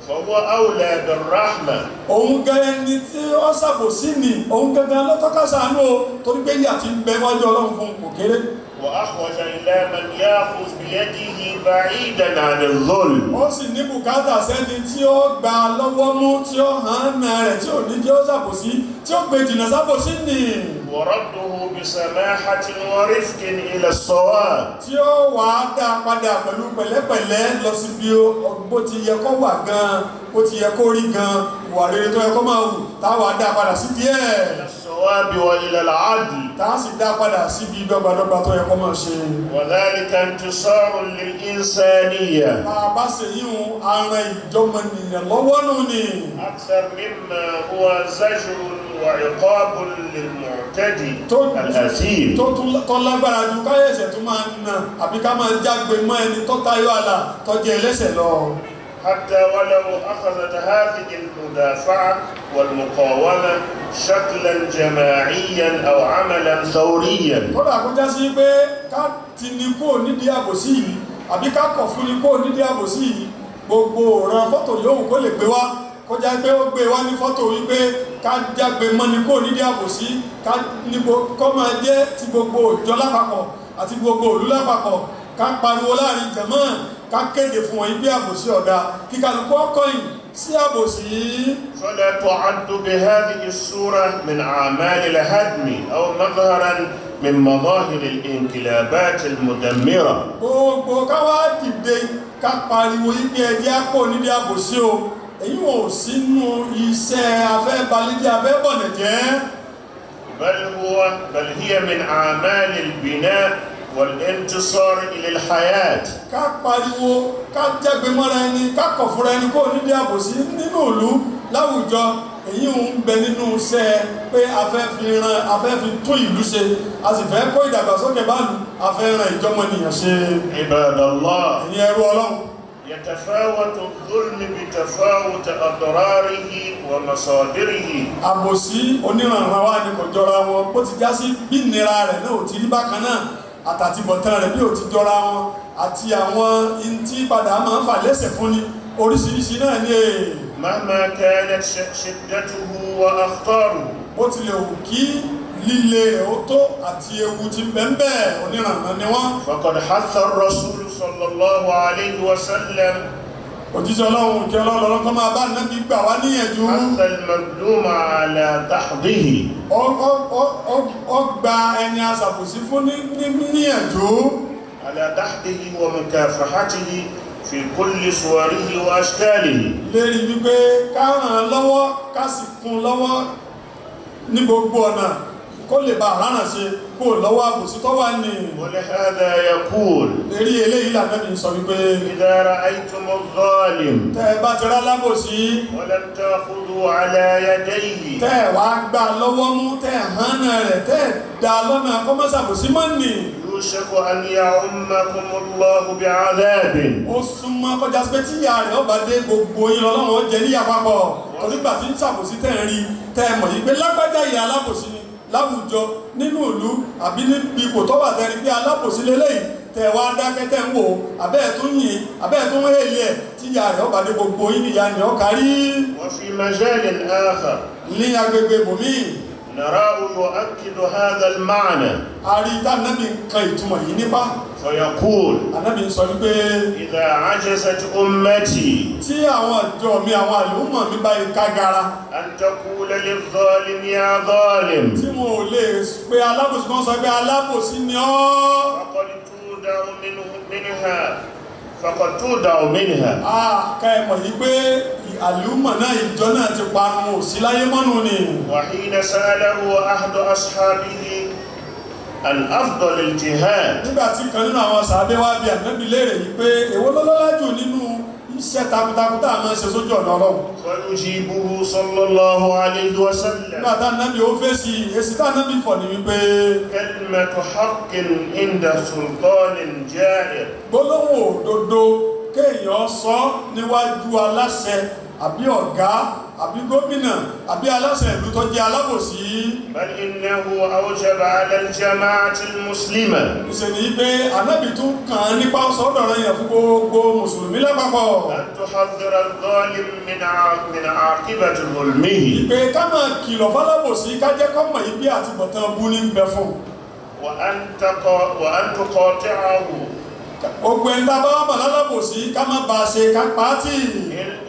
Speaker 1: فهو أولى بالرحمة.
Speaker 2: Òun gẹ́gẹ́ ni tí ó ṣàbòsí ni, òun gẹ́gẹ́ ló tọ́ka ṣàánú o, torí pé ìyà tí ń bẹ wájú Ọlọ́run fún kò kéré.
Speaker 1: وأحوج إلى من يأخذ بيده بعيدا عن الظلم.
Speaker 2: Ó sì ní bùkátà sẹ́ni tí ó gbà lọ́wọ́ mú, tí ó hàn án rẹ̀, tí ò ní jẹ́ ó ṣàbòsí, tí ó gbé jìnnà sábòsí nì,
Speaker 1: ورده بسماحة ورفق إلى الصواب.
Speaker 2: tí ó wà á dá padà pẹ̀lú pẹ̀lẹ́pẹ̀lẹ́ lọ sí bí bó ti yẹ kó wà gan, bó ti yẹ kó rí gan, ìwà rere tó yẹ kó máa wù, táwa dá padà sí díẹ̀,
Speaker 1: إلى الصواب وإلى العدل.
Speaker 2: tá a sì dá padà síbi dọ́gbadọ́gba tó yẹ kó máa ṣe.
Speaker 1: وذلك انتصار للإنسانية
Speaker 2: Bá a bá ṣe yíhun, ara ìjọmọnìyàn lọ́wọ́ nù ni.
Speaker 1: أكثر مما هو زجر وعقاب للمعتدي الأثيم.
Speaker 2: Tó tún tó lágbára ju káyẹ̀sẹ̀ tó máa ń nà àbí ká máa jágbe mọ́ ẹni tó tayọ àlà tó jẹ́ ẹlẹ́sẹ̀ lọ.
Speaker 1: حتى ولو أخذت هذه المدافعة والمقاومة شكلا جماعيا أو عملا ثوريا.
Speaker 2: Kódà kó já sí pé ká ti ní kó nídìí àbòsí yìí àbí ká kọ̀ fún ní kó nídìí àbòsí yìí, gbogbo òran fọ́tò yòówù kó lè gbé wá, kó já pé ó gbé wá ní fọ́tò wípé ká jágbe mọ́ ní kó nídìí àbòsí, ká níbo kó máa jẹ́ ti gbogbo òjọ lápapọ̀ àti gbogbo òlú lápapọ̀, ká pariwo láàrin jàmáà, ká kéde fún wọn ibi àbòsí ọ̀dà, kí kálukú ọkọ̀yìn sí àbòsí.
Speaker 1: فلا تعد بهذه الصورة من أعمال الهدم أو مظهرا من مظاهر الانقلابات المدمرة.
Speaker 2: Gbogbo ká wá dìde ká pariwo ibi ẹjẹ́ àpò nídìí àbòsí o, èyí wọn ò sínú iṣẹ́ afẹ́ balẹ̀jẹ́, afẹ́ bọ̀nẹ̀jẹ́.
Speaker 1: بل هي من أعمال البناء والانتصار إلى الحياة.
Speaker 2: Ká pariwo, ká jágbe mọ́ra ẹni, ká kọ̀ fúnra ẹni kó nídìí àbòsí nínú ìlú, láwùjọ, èyí ń bẹ nínú iṣẹ́ pé a fẹ́ fi ran, a fẹ́ fi tún ìlú ṣe, a sì fẹ́ kó ìdàgbàsókè báàlù, a fẹ́ ran ìjọmọnìyàn ṣe.
Speaker 1: عباد الله،
Speaker 2: Ẹ̀yin ẹrú Ọlọ́run,
Speaker 1: يتفاوت الظلم بتفاوت أضراره ومصادره.
Speaker 2: Àbòsí oníranran wa ni, kò jọra wọn. Bó ti já sí bí ìnira rẹ̀ náà ò ti rí bákan náà, àtàtìbọ̀tán rẹ̀ bí ò ti jọra wọn, àti àwọn ntí padà máa ń fà lẹ́sẹ̀ fún ni, oríṣiríṣi náà ni èè.
Speaker 1: مهما كانت شدته وأخطاره.
Speaker 2: Bó tilẹ̀ wù kí líle rẹ̀ ó tó àti ewu ti ń bẹ ń bẹ, oníranran ni wọ́n.
Speaker 1: فقد حث الرسول صلى الله عليه وسلم
Speaker 2: Òjíṣẹ́ Ọlọ́run, ìkẹ́ Ọlọ́run kó máa bá Nábì, gbà wá níyànjú.
Speaker 1: حث المظلوم على دحضه.
Speaker 2: Ó gba ẹni aṣàbòsí fún níyànjú.
Speaker 1: على دحضه ومكافحته في كل صوره وأشكاله.
Speaker 2: Lérí wípé ká ràn án lọ́wọ́, ká sì kún lọ́wọ́ ní gbogbo ọ̀nà kó lè bá àránà ṣe kó lọ́wọ́ àbòsí tó wà ní.
Speaker 1: ولهذا يقول:
Speaker 2: Lérí eléyìí l'Ànábì sọ wípé:
Speaker 1: إذا رأيتم الظالم
Speaker 2: tẹ́ ẹ bá ti rá lábòsí
Speaker 1: ولم تأخذوا على يديه
Speaker 2: tẹ́ ẹ wá gbà lọ́wọ́ mú, tẹ́ ẹ hánà rẹ̀, tẹ́ ẹ dá lọ́nà kọ́mọ́sàbòsí mọ́ nì,
Speaker 1: يوشك أن يعمكم الله بعذاب.
Speaker 2: Ó súnmọ́ kọjá sí pé tí ìyá rẹ̀ ọba dé, gbogbo yín lọ́lọ́run ó jẹ níyà papọ̀, torí gbà tí ń ṣàbòsí tẹ́ ẹ rí, tẹ́ ẹ mọ̀ yìí pé lágbájá ìyá alábòsí ni, Láwùjọ, nínú ìlú, àbí níbi ipò tó wà, tẹ́rí pé alábòsí lélẹ́yìí, tẹ̀ wá dákẹ́, tẹ̀ ń wò, abẹ́ ẹ̀ tún yìn, abẹ́ ẹ̀ tún hèlì ẹ̀, tí ìyá rẹ̀ ọba dé, gbogbo yín ìyá ni ọ kárí.
Speaker 1: وفي مجال آخر،
Speaker 2: Ní agbègbè bòmíì،
Speaker 1: نراه يؤكد هذا المعنى.
Speaker 2: A rí tá ànábì ń kan ìtumọ̀ yìí nípa.
Speaker 1: فيقول:
Speaker 2: Ànábì ń sọ wípé:
Speaker 1: إذا عجزت أمتي
Speaker 2: Tí àwọn ìjọ mi, àwọn àlùmọ̀ mi bá yìí kágara،
Speaker 1: أن تقول للظالم يا ظالم،
Speaker 2: tí wọn ò lè pe alábòsí kan sọ pé alábòsí ni ọ́،
Speaker 1: فقد تودع منها، فقد تودع منها.
Speaker 2: Ká ẹ mọ̀ yí pé àlùmọ̀ náà, ìjọ náà ti parun, ò sí láyé mọ́nu ni.
Speaker 1: وحين سأله أحد أصحابه عن أفضل الجهاد،
Speaker 2: Nígbà tí kan nínú àwọn sàábé wá bi ànábì léèrè yìí pé èwo ló lọ́lá jù nínú iṣẹ́ takuntakun tá a máa ń ṣe sójú ọ̀nà Ọlọ́run،
Speaker 1: فيجيبه صلى الله عليه وسلم:
Speaker 2: nígbà tá ànábì ó fèsì, èsì tá ànábì fọ̀ ní wípé:
Speaker 1: كلمة حق عند سلطان جائر.
Speaker 2: Gbólóhùn òdodo kéèyàn sọ níwájú aláṣẹ àbí ọ̀gá àbí gómìnà àbí aláṣẹ ìlú tó jẹ́ alábòsí.
Speaker 1: بل إنه أوجب على الجماعة المسلمة
Speaker 2: Ìṣe ní pé ànábì tún kàn án nípa, sọ́dọ̀ rẹ̀ yẹn fún gbogbo mùsùlùmí lápapọ̀
Speaker 1: أن تحذر الظالم من عاقبة ظلمه،
Speaker 2: pé ká máa kìlọ̀ fálábòsí, ká jẹ́ kó mọ̀ yí bí àtibọ̀tán bú ní ń bẹ fún.
Speaker 1: وأن تقاطعه
Speaker 2: Gbogbo ẹni tá a bá wà mọ̀ lálábòsí, ká má bàa ṣe, ká pa á tì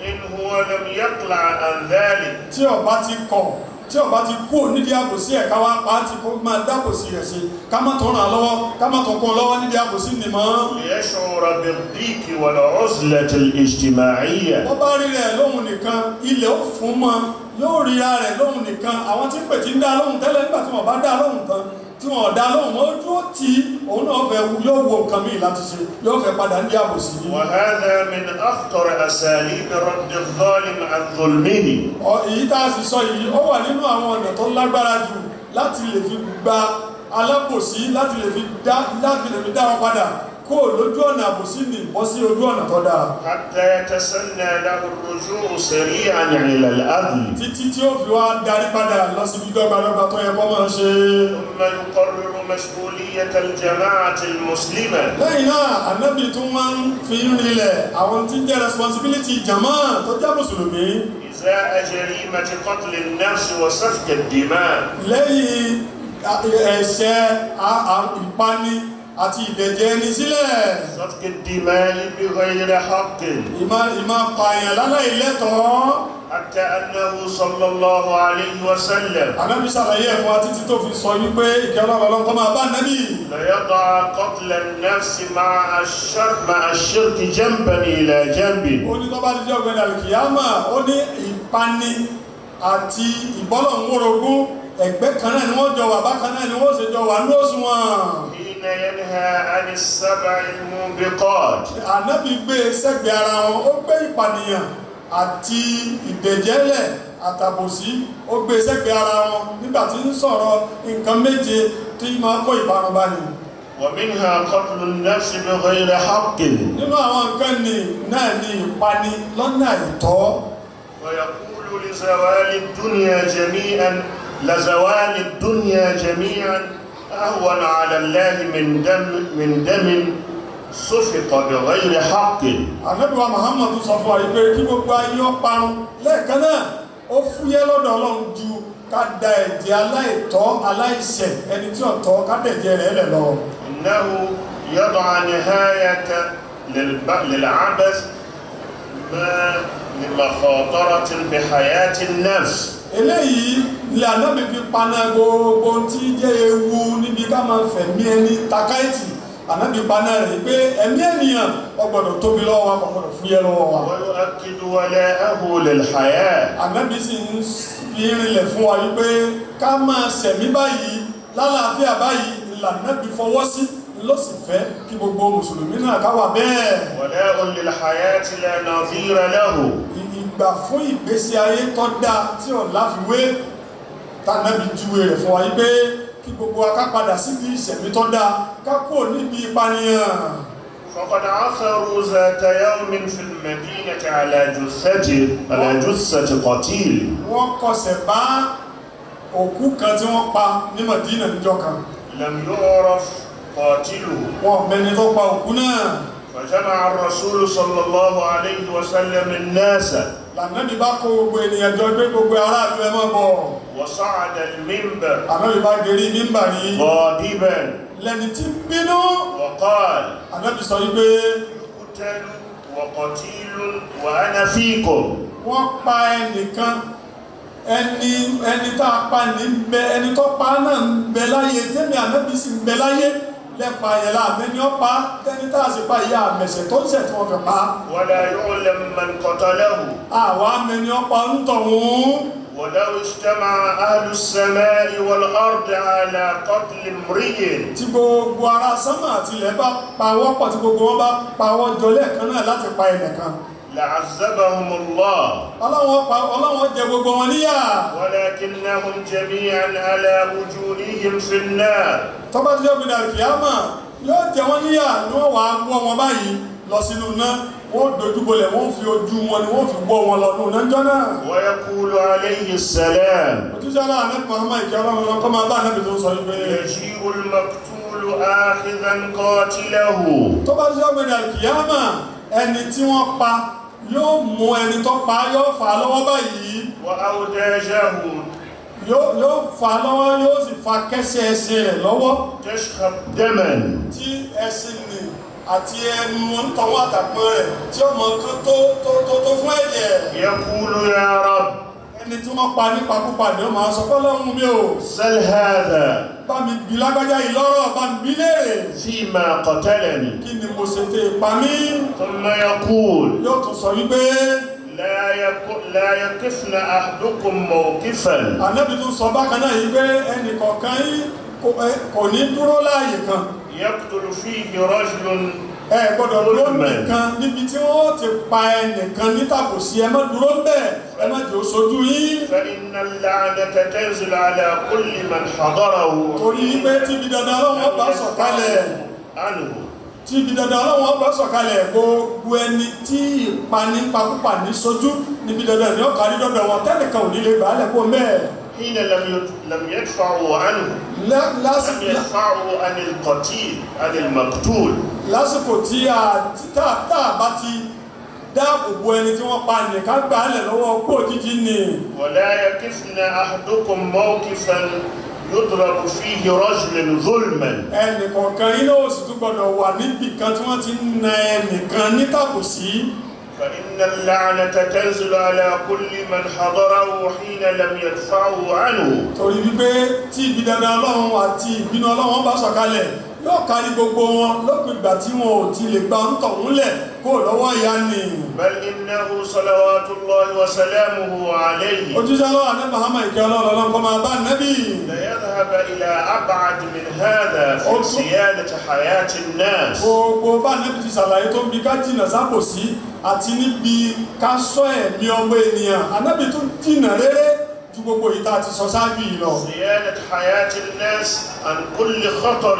Speaker 1: إن هو لم يقلع عن ذلك.
Speaker 2: Tí ó bá ti kọ̀, tí ó bá ti kú nídìí àbòsí ẹ̀, ká wá pa á tì kó máa dábòsí rẹ̀ ṣe, ká má tó ràn án lọ́wọ́, ká má tó kún un lọ́wọ́ nídìí àbòsí nìmọ́.
Speaker 1: ليشعر بالضيق والعزلة الاجتماعية.
Speaker 2: Wọ́n bá rí rẹ̀ lóhun nìkan, ilẹ̀ ó fún mọ́, yóò ríra rẹ̀ lóhun nìkan. Àwọn tí ń pè tí ń dá lóhùn tẹ́lẹ̀, nígbà tí wọ́n bá dá lóhùn tán, tí wọ́n dá lóhùn mọ́, ojú ó tì í, òun náà fẹ́ yóò wo nǹkan míì láti ṣe, yóò fẹ́ padà ní àbòsí.
Speaker 1: وهذا من أخطر أساليب رد الظالم عن ظلمه.
Speaker 2: Èyí tá a sì sọ yìí, ó wà nínú àwọn ọ̀nà tó lágbára jù láti lè fi gba alábòsí, láti lè fi dá wọn padà kó lójú ọ̀nà àbòsí ní bọ́ sí ojú ọ̀nà tó dáa،
Speaker 1: حتى يتسنى له الرجوع سريعا إلى العدل.
Speaker 2: títí tí ó fi wá darí padà lọ síbi dọ́gbadọ́gba tó yẹ kó máa ṣe.
Speaker 1: ثم يقرر مسؤولية الجماعة المسلمة
Speaker 2: Lẹ́yìn náà, ànábì tún máa ń fi ń rinlẹ̀ àwọn tí ń jẹ́ responsibility jama tó jẹ́ mùsùlùmí
Speaker 1: إزاء جريمة قتل النفس وسفك الدماء.
Speaker 2: lẹ́yìn ẹ̀ṣẹ̀ ìpani àti ìdẹ̀jẹ̀ ẹni sílẹ̀.
Speaker 1: سفك الدماء بغير حق.
Speaker 2: Ìmá pààyàn láláì lẹ́tọ̀ọ́.
Speaker 1: حتى أنه صلى الله عليه وسلم
Speaker 2: Ànábì ṣàlàyé ẹ̀fún wa títí tó fi sọ wípé, ìkẹ́ Ọlọ́run kó máa bá ànábì،
Speaker 1: ليضع قتل النفس مع الشرك جنبا إلى جنب.
Speaker 2: Ó ní tó bá di ọgbẹ̀dẹ̀ àlùkìyámà, ó ní ìpani àti ìbọ́lọ̀hún ẹ̀gbẹ́ kan náà ni wọ́n jọ wà, bákan náà ni wọ́n ṣe jọ wà ní òṣùwọ̀n.
Speaker 1: حين ينهى عن السبع الموبقات.
Speaker 2: Ànábì gbé sẹ́gbẹ̀ẹ́ ara wọn, ó gbé ìpànìyàn àti ìdẹ̀jẹ́lẹ̀ àtàbòsí, ó gbé sẹ́gbẹ̀ẹ́ ara wọn nígbà tí ń sọ̀rọ̀ nǹkan méje tí máa kó ìparun bá ní.
Speaker 1: ومنها قتل النفس بغير حق.
Speaker 2: Nínú àwọn nǹkan ní náà ní ìpani lọ́nà àìtọ́.
Speaker 1: ويقول لزوال الدنيا جميعا أهون على الله من دم سفك بغير حق.
Speaker 2: Ànábì wa Muhammad sọ fún wa yìí pé kí gbogbo ayé ó parun lẹ́ẹ̀kan náà, ó fúyẹ́ lọ́dọ̀ Ọlọ́run ju ká da ẹ̀jẹ̀ aláìtọ́, aláìṣẹ̀, ẹni tí ò tọ́, ká dẹ̀jẹ̀ rẹ̀ lẹ̀ lọ.
Speaker 1: إنه يضع نهاية للعبث ما لمخاطرة بحياة النفس.
Speaker 2: Eléyìí ni Ànábì fi paná gbogbo tí jẹ́ ewu níbi ká máa fẹ̀mí ẹni takáìtì. Ànábì paná rẹ̀ pé ẹ̀mí ènìyàn ó gbọ́dọ̀ tóbi lọ́wọ́ wa, kò gbọ́dọ̀ fúyẹ́ lọ́wọ́ wa.
Speaker 1: ويؤكد ولاءه للحياة.
Speaker 2: Ànábì sì ń fi rinlẹ̀ fún wa wípé ká máa ṣẹ̀mí báyìí lálàáfíà báyìí l'Ànábì fọwọ́ sí, ló sì fẹ́ kí gbogbo mùsùlùmí náà ká wà bẹ́ẹ̀.
Speaker 1: ولاء للحياة لا نظير له.
Speaker 2: Ìgbà fún ìgbésí ayé tó dáa tí ò láfiwé, tànábì júwe rẹ̀ fún wa yí pé kí gbogbo wa ká padà síbi ìṣẹ̀mí tó dáa, ká kúrò níbi ìpànìyàn.
Speaker 1: فقد عثروا ذات يوم في المدينة على جثة قتيل.
Speaker 2: Wọ́n kọsẹ̀ bá Òkú kan tí wọ́n pa ní Madina níjọ́ kan.
Speaker 1: لم يعرف قاتله.
Speaker 2: Wọn mẹni tó pa òkú náà.
Speaker 1: فجمع الرسول صلى الله عليه وسلم الناس.
Speaker 2: Lànàbí bá kó gbogbo ènìyàn jọ gbé gbogbo aráàlú, ẹ máa bọ̀.
Speaker 1: وصعد المنبر
Speaker 2: Ànábì bá gerí mímbàrí
Speaker 1: غاضبا
Speaker 2: lẹ́ni tí ń bínú.
Speaker 1: وقال:
Speaker 2: Ànábì sọ wípé
Speaker 1: يقتل وقتيل وأنا فيكم.
Speaker 2: Wọ́n pa ẹnìkan, ẹni tá a pa ní ń bẹ, ẹni tó pa náà ń bẹ láyé, tẹ́mi Ànábì sì ń bẹ láyé lẹ́pa yẹn láàmẹ́ni ọ̀pá tẹ́ni tá a sì pa ìyá àmẹ̀sẹ̀ tó ń sẹ̀ tí wọ́n fi pa.
Speaker 1: ولا يعلم من قتله.
Speaker 2: Àwa mẹni ọ̀pá ń tọ̀hún.
Speaker 1: ولو اجتمع أهل السماء والأرض على قتل امرئ
Speaker 2: Tí gbogbo ará sánmà àti ilẹ̀ bá pawọ́pọ̀, tí gbogbo wọn bá pawọ́ jọ lẹ́ẹ̀kan náà láti pa ẹnìkan,
Speaker 1: لعذبهم الله.
Speaker 2: Ọlọ́wọ́n jẹ gbogbo wọn níyà.
Speaker 1: ولكنهم جميعا على وجوههم في النار.
Speaker 2: Tó bá dijọ́ gbẹdà kìámà, yóò jẹ wọ́n níyà ni wọ́n wàá wọ́ wọn báyìí lọ sínú iná, wọ́n dojúbolẹ̀, wọ́n fi ojú wọn ni wọ́n fi wọ́ wọn lọ nínú iná jọ́ náà.
Speaker 1: ويقول عليه السلام:
Speaker 2: Òtúnṣe aláàánú Muhammad, ìkẹ́ Ọlọ́run lọ kọ́ máa bá Ànábì, tó ń sọ wípé
Speaker 1: يجيء المقتول آخذا قاتله.
Speaker 2: Tó bá dijọ́ gbẹdà kìámà, ẹni tí wọ́n pa yóò mú ẹni tó pa, yóò fà á lọ́wọ́ báyìí.
Speaker 1: وأوداجه
Speaker 2: Yóò fà á lọ́wọ́, yóò sì fa kẹ́sẹ̀ ẹsẹ̀ rẹ̀ lọ́wọ́
Speaker 1: تشخب دما.
Speaker 2: tí ẹṣin nì àti ẹnu ntọ́wọ́ àtàpọ̀ rẹ̀ tí ọmọ kan tó fún ẹ̀jẹ̀.
Speaker 1: يقول: يا رب،
Speaker 2: Ẹni tí wọ́n pa nípakúpa ni ó máa sọ pé, Ọlọ́run mi ò,
Speaker 1: سل هذا
Speaker 2: bá mi bi lágbájá yìí lọ́rọ̀, bá mi bi léèrè
Speaker 1: فيما قتلني.
Speaker 2: kí ni mo ṣe tẹ́ pa mí.
Speaker 1: ثم يقول:
Speaker 2: Yóò tún sọ wípé
Speaker 1: لا يقفن أحدكم موقفا
Speaker 2: Ànábì tún sọ bákan náà yìí pé ẹnì kọ̀ọ̀kan yín kò ní dúró láàyè kan
Speaker 1: يقتل فيه رجل
Speaker 2: ẹ gbọ́dọ̀ dúró nìkan níbi tí wọ́n ti pa ẹnìkan nítàkùsí, ẹ má dúró ń bẹ̀, ẹ má jẹ́ ó sojú yín.
Speaker 1: فإن اللعنة تنزل على كل من حضره
Speaker 2: Torí pé tí ibi dandan Ọlọ́run bá sọ̀kalẹ̀
Speaker 1: عنه.
Speaker 2: tí ibi dandan Ọlọ́run bá sọ̀kalẹ̀, gbogbo ẹni tí ìpanipakúpa ní sojú níbi dandan ní ọkàrí dọ́dọ̀ wọn, tẹ́nìkan ò ní lè gbà á lẹ̀ kó mẹ́ẹ̀.
Speaker 1: حين لم يدفعوا عنه، لم يدفعوا عن القتيل، عن المقتول.
Speaker 2: Lásìkò tí a tá tá a bá ti dáàbò bo ẹni tí wọ́n pa nìkan gbà á lẹ̀ lọ́wọ́ kú òjijì ni.
Speaker 1: ولا يقفن أحدكم موقفا يضرب فيه رجل ظلما
Speaker 2: Ẹnì kọ̀ọ̀kan yín náà sì tún gbọ́dọ̀ wà níbì kan tí wọ́n ti ń na ẹnìkan nítàkùsí.
Speaker 1: فإن اللعنة تنزل على كل من حضره حين لم يدفعه عنه.
Speaker 2: Torí wípé tí ibi dandan Ọlọ́run àti ìbínú Ọlọ́run bá sọ̀kalẹ̀, yóò kárí gbogbo wọn lópin ìgbà tí wọn ò ti lè gba ń tọ̀hún lẹ̀ kó lọ́wọ́ ìyá ni.
Speaker 1: بل إنه صلوات الله وسلامه عليه
Speaker 2: Ojúṣe Ọlọ́run àná Muhammad, ìkẹ́ Ọlọ́run Ọlọ́run kó máa bá Nábì,
Speaker 1: ليذهب إلى أبعد من هذا في صيانة حياة الناس.
Speaker 2: Gbogbo bá Nábì ti ṣàlàyé tó ń bi ká jìnà sábòsí àti níbi ká sọ ẹ̀mí ọmọ ènìyàn, Ànábì tún jìnà réré ju gbogbo yìí tá a ti sọ ṣáájú yìí lọ.
Speaker 1: صيانة حياة الناس عن كل خطر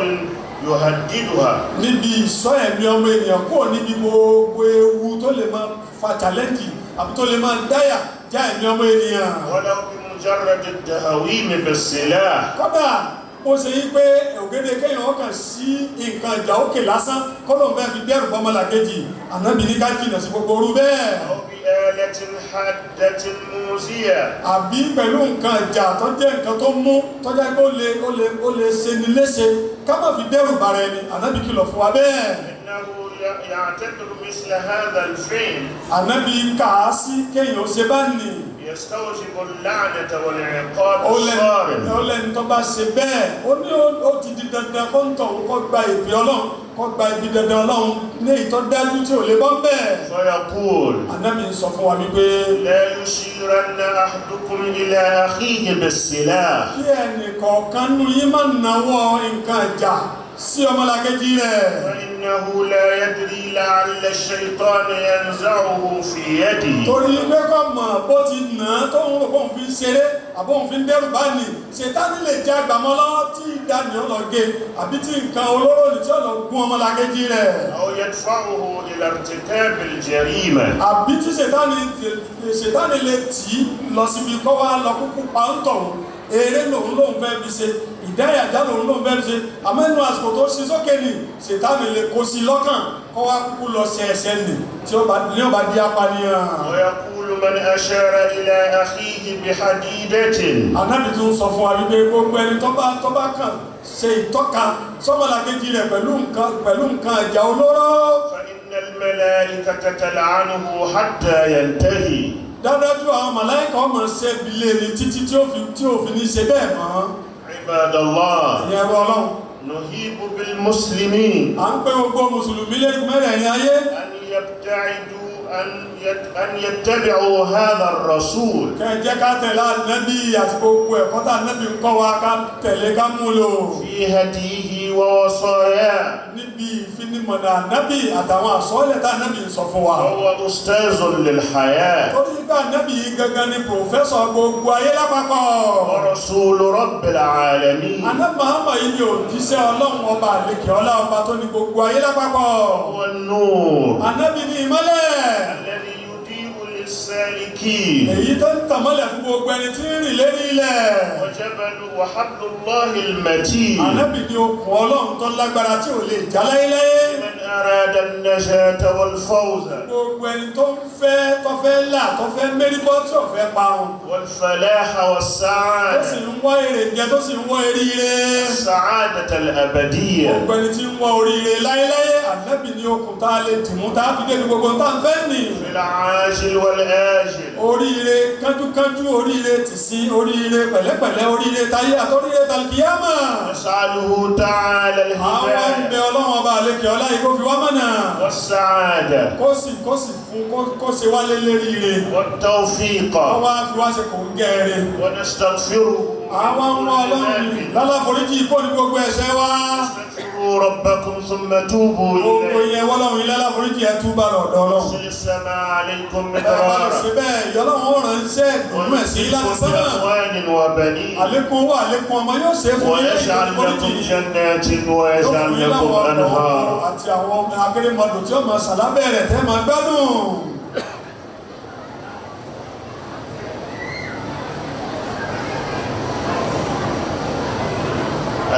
Speaker 1: يهددها.
Speaker 2: Níbi ìsọ ẹ̀mí ọmọ ènìyàn kúrò níbi gbogbo ewu tó lè máa fa challenge àbí tó lè máa dáyà já ẹ̀mí ọmọ ènìyàn.
Speaker 1: ولو بمجرد التهويم بالسلاح.
Speaker 2: Kódà ó ṣe yí pé ògèdè kéèyàn ọkàn sí nǹkan ìjà òkè lásán kọ́lọ̀ fẹ́ fi dẹ́rù bọ́mọlàkejì, Ànábì ní ká jìnà sí gbogbo orú bẹ́ẹ̀.
Speaker 1: أو بآلة حادة موذية.
Speaker 2: Àbí pẹ̀lú nǹkan ìjà tó jẹ́ nǹkan tó mú, tó jẹ́ pé ó lè ṣe ni léṣe, ká má fi dẹ́rù bara ẹni, Ànábì kìlọ̀ fún wa bẹ́ẹ̀.
Speaker 1: إنه يعتبر مثل هذا الفعل
Speaker 2: Ànábì kà á sí kéèyàn ó ṣe bá nì
Speaker 1: يستوجب اللعنة والعقاب
Speaker 2: ó lẹ́ni
Speaker 1: الصارم.
Speaker 2: ó lẹ́ni tó bá ṣe bẹ́ẹ̀, ó ní ó ti di dandan kó ń tọ̀ kó gba ìpè Ọlọ́run, kó gba ibi dandan Ọlọ́run ní èyí tó dájú tí ò lè bọ́ bẹ́ẹ̀.
Speaker 1: فيقول:
Speaker 2: Ànábì ń sọ fún wa wípé
Speaker 1: لا يشيرن أحدكم إلى أخيه بالسلاح
Speaker 2: kí ẹnì kọ̀ọ̀kan nínú yín má nawọ́ nǹkan ìjà sí ọmọlàkejì rẹ̀.
Speaker 1: فإنه لا يدري لعل الشيطان ينزعه في يده.
Speaker 2: Torí pé kọ́ mọ̀ bó ti nà án tó ń rò bóun fi ń ṣeré àbóun fi ń dẹ́rù bá ní, ṣètánì lè jẹ́ àgbàmọ́ lọ́wọ́ tí ìdánì ọlọ́gẹ àbí tí nǹkan olóró ní tí ọlọ́ gún ọmọlàkejì rẹ̀.
Speaker 1: أو يدفعه إلى ارتكاب الجريمة.
Speaker 2: Àbí tí ṣètánì lè tì í lọ síbi kọ́ wá lọ kúkú pa ń tọ̀hún. Eré lòun lòun fẹ́ fi ṣe, ìdáyàjá lòun lòun fẹ́ fi ṣe, àmọ́ inú àsìkò tó ṣe sókè ni ṣètánì lè kó sí lọ́kàn kó wá kúkú lọ ṣe ẹ̀ṣẹ̀ nì tí ó bá ní ó bá di apànìyàn.
Speaker 1: ويقول من أشار إلى أخيه بحديدة.
Speaker 2: Ànábì tún sọ fún wa wípé gbogbo ẹni tó bá kàn ṣe ìtọ́ka sọ́mọlàkejì rẹ̀ pẹ̀lú nǹkan ìjà olóró,
Speaker 1: فإن الملائكة تلعنه حتى ينتهي.
Speaker 2: dájú àwọn màláìkà ọmọ ṣe bilé ni títí tí ó fi ní ṣe bẹ́ẹ̀ mọ́.
Speaker 1: عباد الله،
Speaker 2: Ìyẹn ẹrú Ọlọ́run,
Speaker 1: نهيب بالمسلمين
Speaker 2: à ń pé gbogbo mùsùlùmí lẹ́nu mẹ́rẹ̀ẹ̀rin ayé
Speaker 1: أن يبتعدوا أن يتبعوا هذا الرسول
Speaker 2: kẹ́ jẹ́ ká tẹ̀lé Ànábì àti gbogbo ẹ̀kọ́ tá Ànábì ń kọ́ wa, ká tẹ̀lé, ká mú lò
Speaker 1: في هديه ووصاياه.
Speaker 2: níbi ìfinimọ̀nà Ànábì àtàwọn àsọ́ọ́lẹ̀ tá Ànábì ń sọ fún wa.
Speaker 1: وهو أستاذ للحياة
Speaker 2: Torí pé Ànábì yìí gangan ni professor gbogbo ayé lápapọ̀.
Speaker 1: ورسول رب العالمين.
Speaker 2: Ànábì Muhammad yìí ni òjíṣẹ́ Ọlọ́run ọba àlekè ọlá, ọba tó ní gbogbo ayé lápapọ̀.
Speaker 1: هو النور
Speaker 2: Ànábì ní ìmọ́lẹ̀
Speaker 1: الذي يضيء للسالكين
Speaker 2: èyí tó ń tàmọ́lẹ̀ fún gbogbo ẹni tí ń rìn lérí ilẹ̀.
Speaker 1: وجبل وحبل الله المتين
Speaker 2: Ànábì ní okùn Ọlọ́run tó lágbára tí ò lè já láéláé.
Speaker 1: من أراد النجاة والفوز
Speaker 2: Gbogbo ẹni tó ń fẹ́, tó fẹ́ là, tó fẹ́ méríbọ́, tí ò fẹ́ parun,
Speaker 1: والفلاح
Speaker 2: tó sì
Speaker 1: والسعادة
Speaker 2: ń wá èrè jẹ, tó sì ń wá eríire,
Speaker 1: السعادة الأبدية.
Speaker 2: gbogbo ẹni tí ń wá oríire láéláé, Ànábì ní okùn tá a lè dìmú tá a fi débi gbogbo tá a ń fẹ́ nì.
Speaker 1: في العاجل والآجل.
Speaker 2: Oríire kánjúkánjú, oríire tìsín, oríire pẹ̀lẹ́pẹ̀lẹ́, oríire táyé àtọ́ríire tàlùkìyámà.
Speaker 1: نسأله تعالى
Speaker 2: Àwọn ń bẹ
Speaker 1: الهداية
Speaker 2: Ọlọ́run ọba àlekè ọlá yìí kó fi wá mọ̀nà,
Speaker 1: والسعادة
Speaker 2: kó sì fún kó ṣe wá lé léríire,
Speaker 1: والتوفيق.
Speaker 2: wọ́n wá fi wá ṣe kò ń gẹ́ẹ̀rẹ́.
Speaker 1: ونستغفره.
Speaker 2: Àwọn ń wá Ọlọ́run láláforíjì kó ní gbogbo ẹ̀ṣẹ̀ wa.
Speaker 1: استغفروا ربكم ثم توبوا
Speaker 2: Gbogbo
Speaker 1: إليه.
Speaker 2: yẹn wọ́lọ́run ilé láforíjì, ẹ túbà lọ́dọ̀ Ọlọ́run.
Speaker 1: يرسل السماء عليكم
Speaker 2: Ẹ bá lè ṣe
Speaker 1: مدرارا
Speaker 2: bẹ́ẹ̀, ìyọlọ́run ó ránṣẹ́ ìdùnnú ẹ̀ sí láti
Speaker 1: ويمددكم
Speaker 2: sánmà.
Speaker 1: بأموال وبنين
Speaker 2: Àlékún owó, àlékún ọmọ yóò ṣe é fún ilé
Speaker 1: ويجعل
Speaker 2: ìforíjì.
Speaker 1: لكم جنات
Speaker 2: Yóò fún
Speaker 1: ويجعل
Speaker 2: yín
Speaker 1: لكم
Speaker 2: láwọn ọkọ̀
Speaker 1: أنهارا.
Speaker 2: àti àwọn akérèmọdò tí ó máa ṣàlábẹ̀ rẹ̀ tẹ́ máa gbádùn.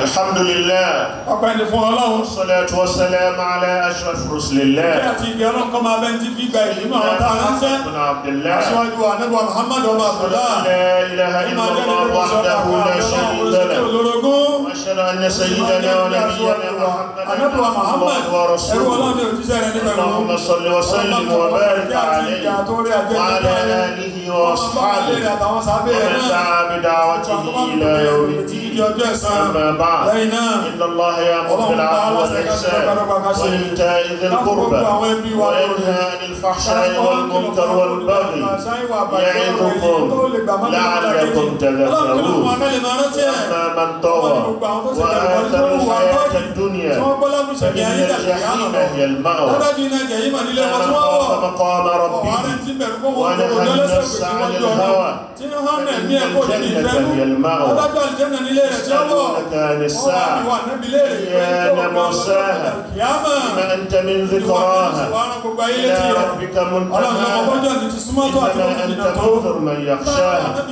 Speaker 1: الحمد لله.
Speaker 2: Ọpẹ́ ni fún Ọlọ́run.
Speaker 1: والصلاة والسلام على أشرف رسل
Speaker 2: Kí
Speaker 1: الله
Speaker 2: àti ìgbẹ́ Ọlọ́run kọ́ máa bẹ́ẹ̀ tí fi gba ìlú àwọn tá a ránṣẹ́.
Speaker 1: بن عبد الله.
Speaker 2: Aṣíwájú Ànábì Muhammad ọmọ Abdullah.
Speaker 1: لا إله إلا الله وحده لا شريك له.
Speaker 2: Olórogún.
Speaker 1: وأشهد أن سيدنا ونبينا محمدا
Speaker 2: Ànábì
Speaker 1: عبده
Speaker 2: Muhammad ẹrú
Speaker 1: ورسوله.
Speaker 2: Ọlọ́run ní òjíṣẹ́ rẹ̀ nígbà.
Speaker 1: اللهم صل وسلم وبارك عليه وعلى آله وأصحابه ومن دعا بدعوته إلى يوم الدين. أما بعد، إن الله يأمر بالعدل والإحسان وإيتاء ذي القربى وينهى عن الفحشاء والمنكر والبغي يعظكم لعلكم تذكرون. أما من طغى وآثر الحياة الدنيا فإن الجحيم هي المأوى. فمن خاف مقام ربه ونهى النفس عن الهوى فإن الجنة هي المأوى. يسألونك عن الساعة أيان مرساها، فيما أنت من ذكراها، إلى ربك منتهاها. إنما أنت منذر من يخشاها،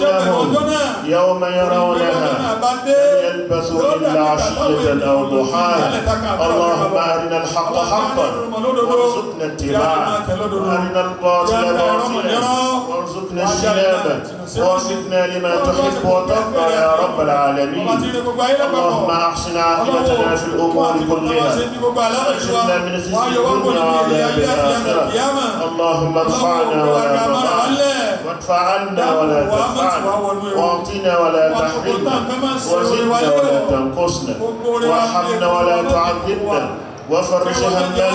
Speaker 1: كأنهم يوم يرونها لم يلبثوا إلا عشية أو ضحاها. اللهم أرنا الحق حقا وارزقنا اتباعه، وأرنا الباطل باطلا وارزقنا اجتنابه، ووفقنا لما تحب وترضى يا رب العالمين. اللهم أحسن عاقبتنا في الأمور كلها وأجرنا من خزي الدنيا وعذاب الآخرة. اللهم ارفعنا ولا تضعنا، وادفع عنا ولا تدفعنا، واعطنا ولا تحرمنا، وزدنا ولا تنقصنا، وارحمنا ولا تعذبنا، وفرج همنا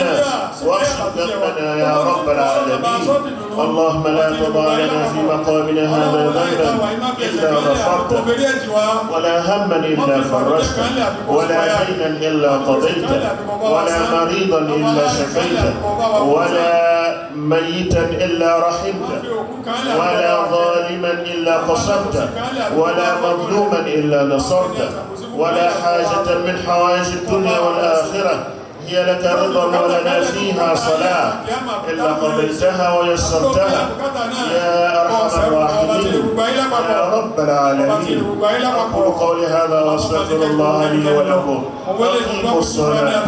Speaker 1: واكشف ذنبنا يا رب العالمين. اللهم لا تضع لنا في مقامنا هذا ذنبا إلا غفرته، ولا هما إلا فرجته، ولا دينا إلا قضيته، ولا مريضا إلا شفيته، ولا ميتا إلا رحمته، ولا ظالما إلا قصمته، ولا مظلوما إلا نصرته، ولا حاجة من حوائج الدنيا والآخرة هي لك رضا ولنا فيها صلاة إلا قضيتها ويسرتها يا أرحم الراحمين يا رب رب العالمين. أقول قولي هذا وأستغفر الله لي ولكم. أقيموا الصلاة.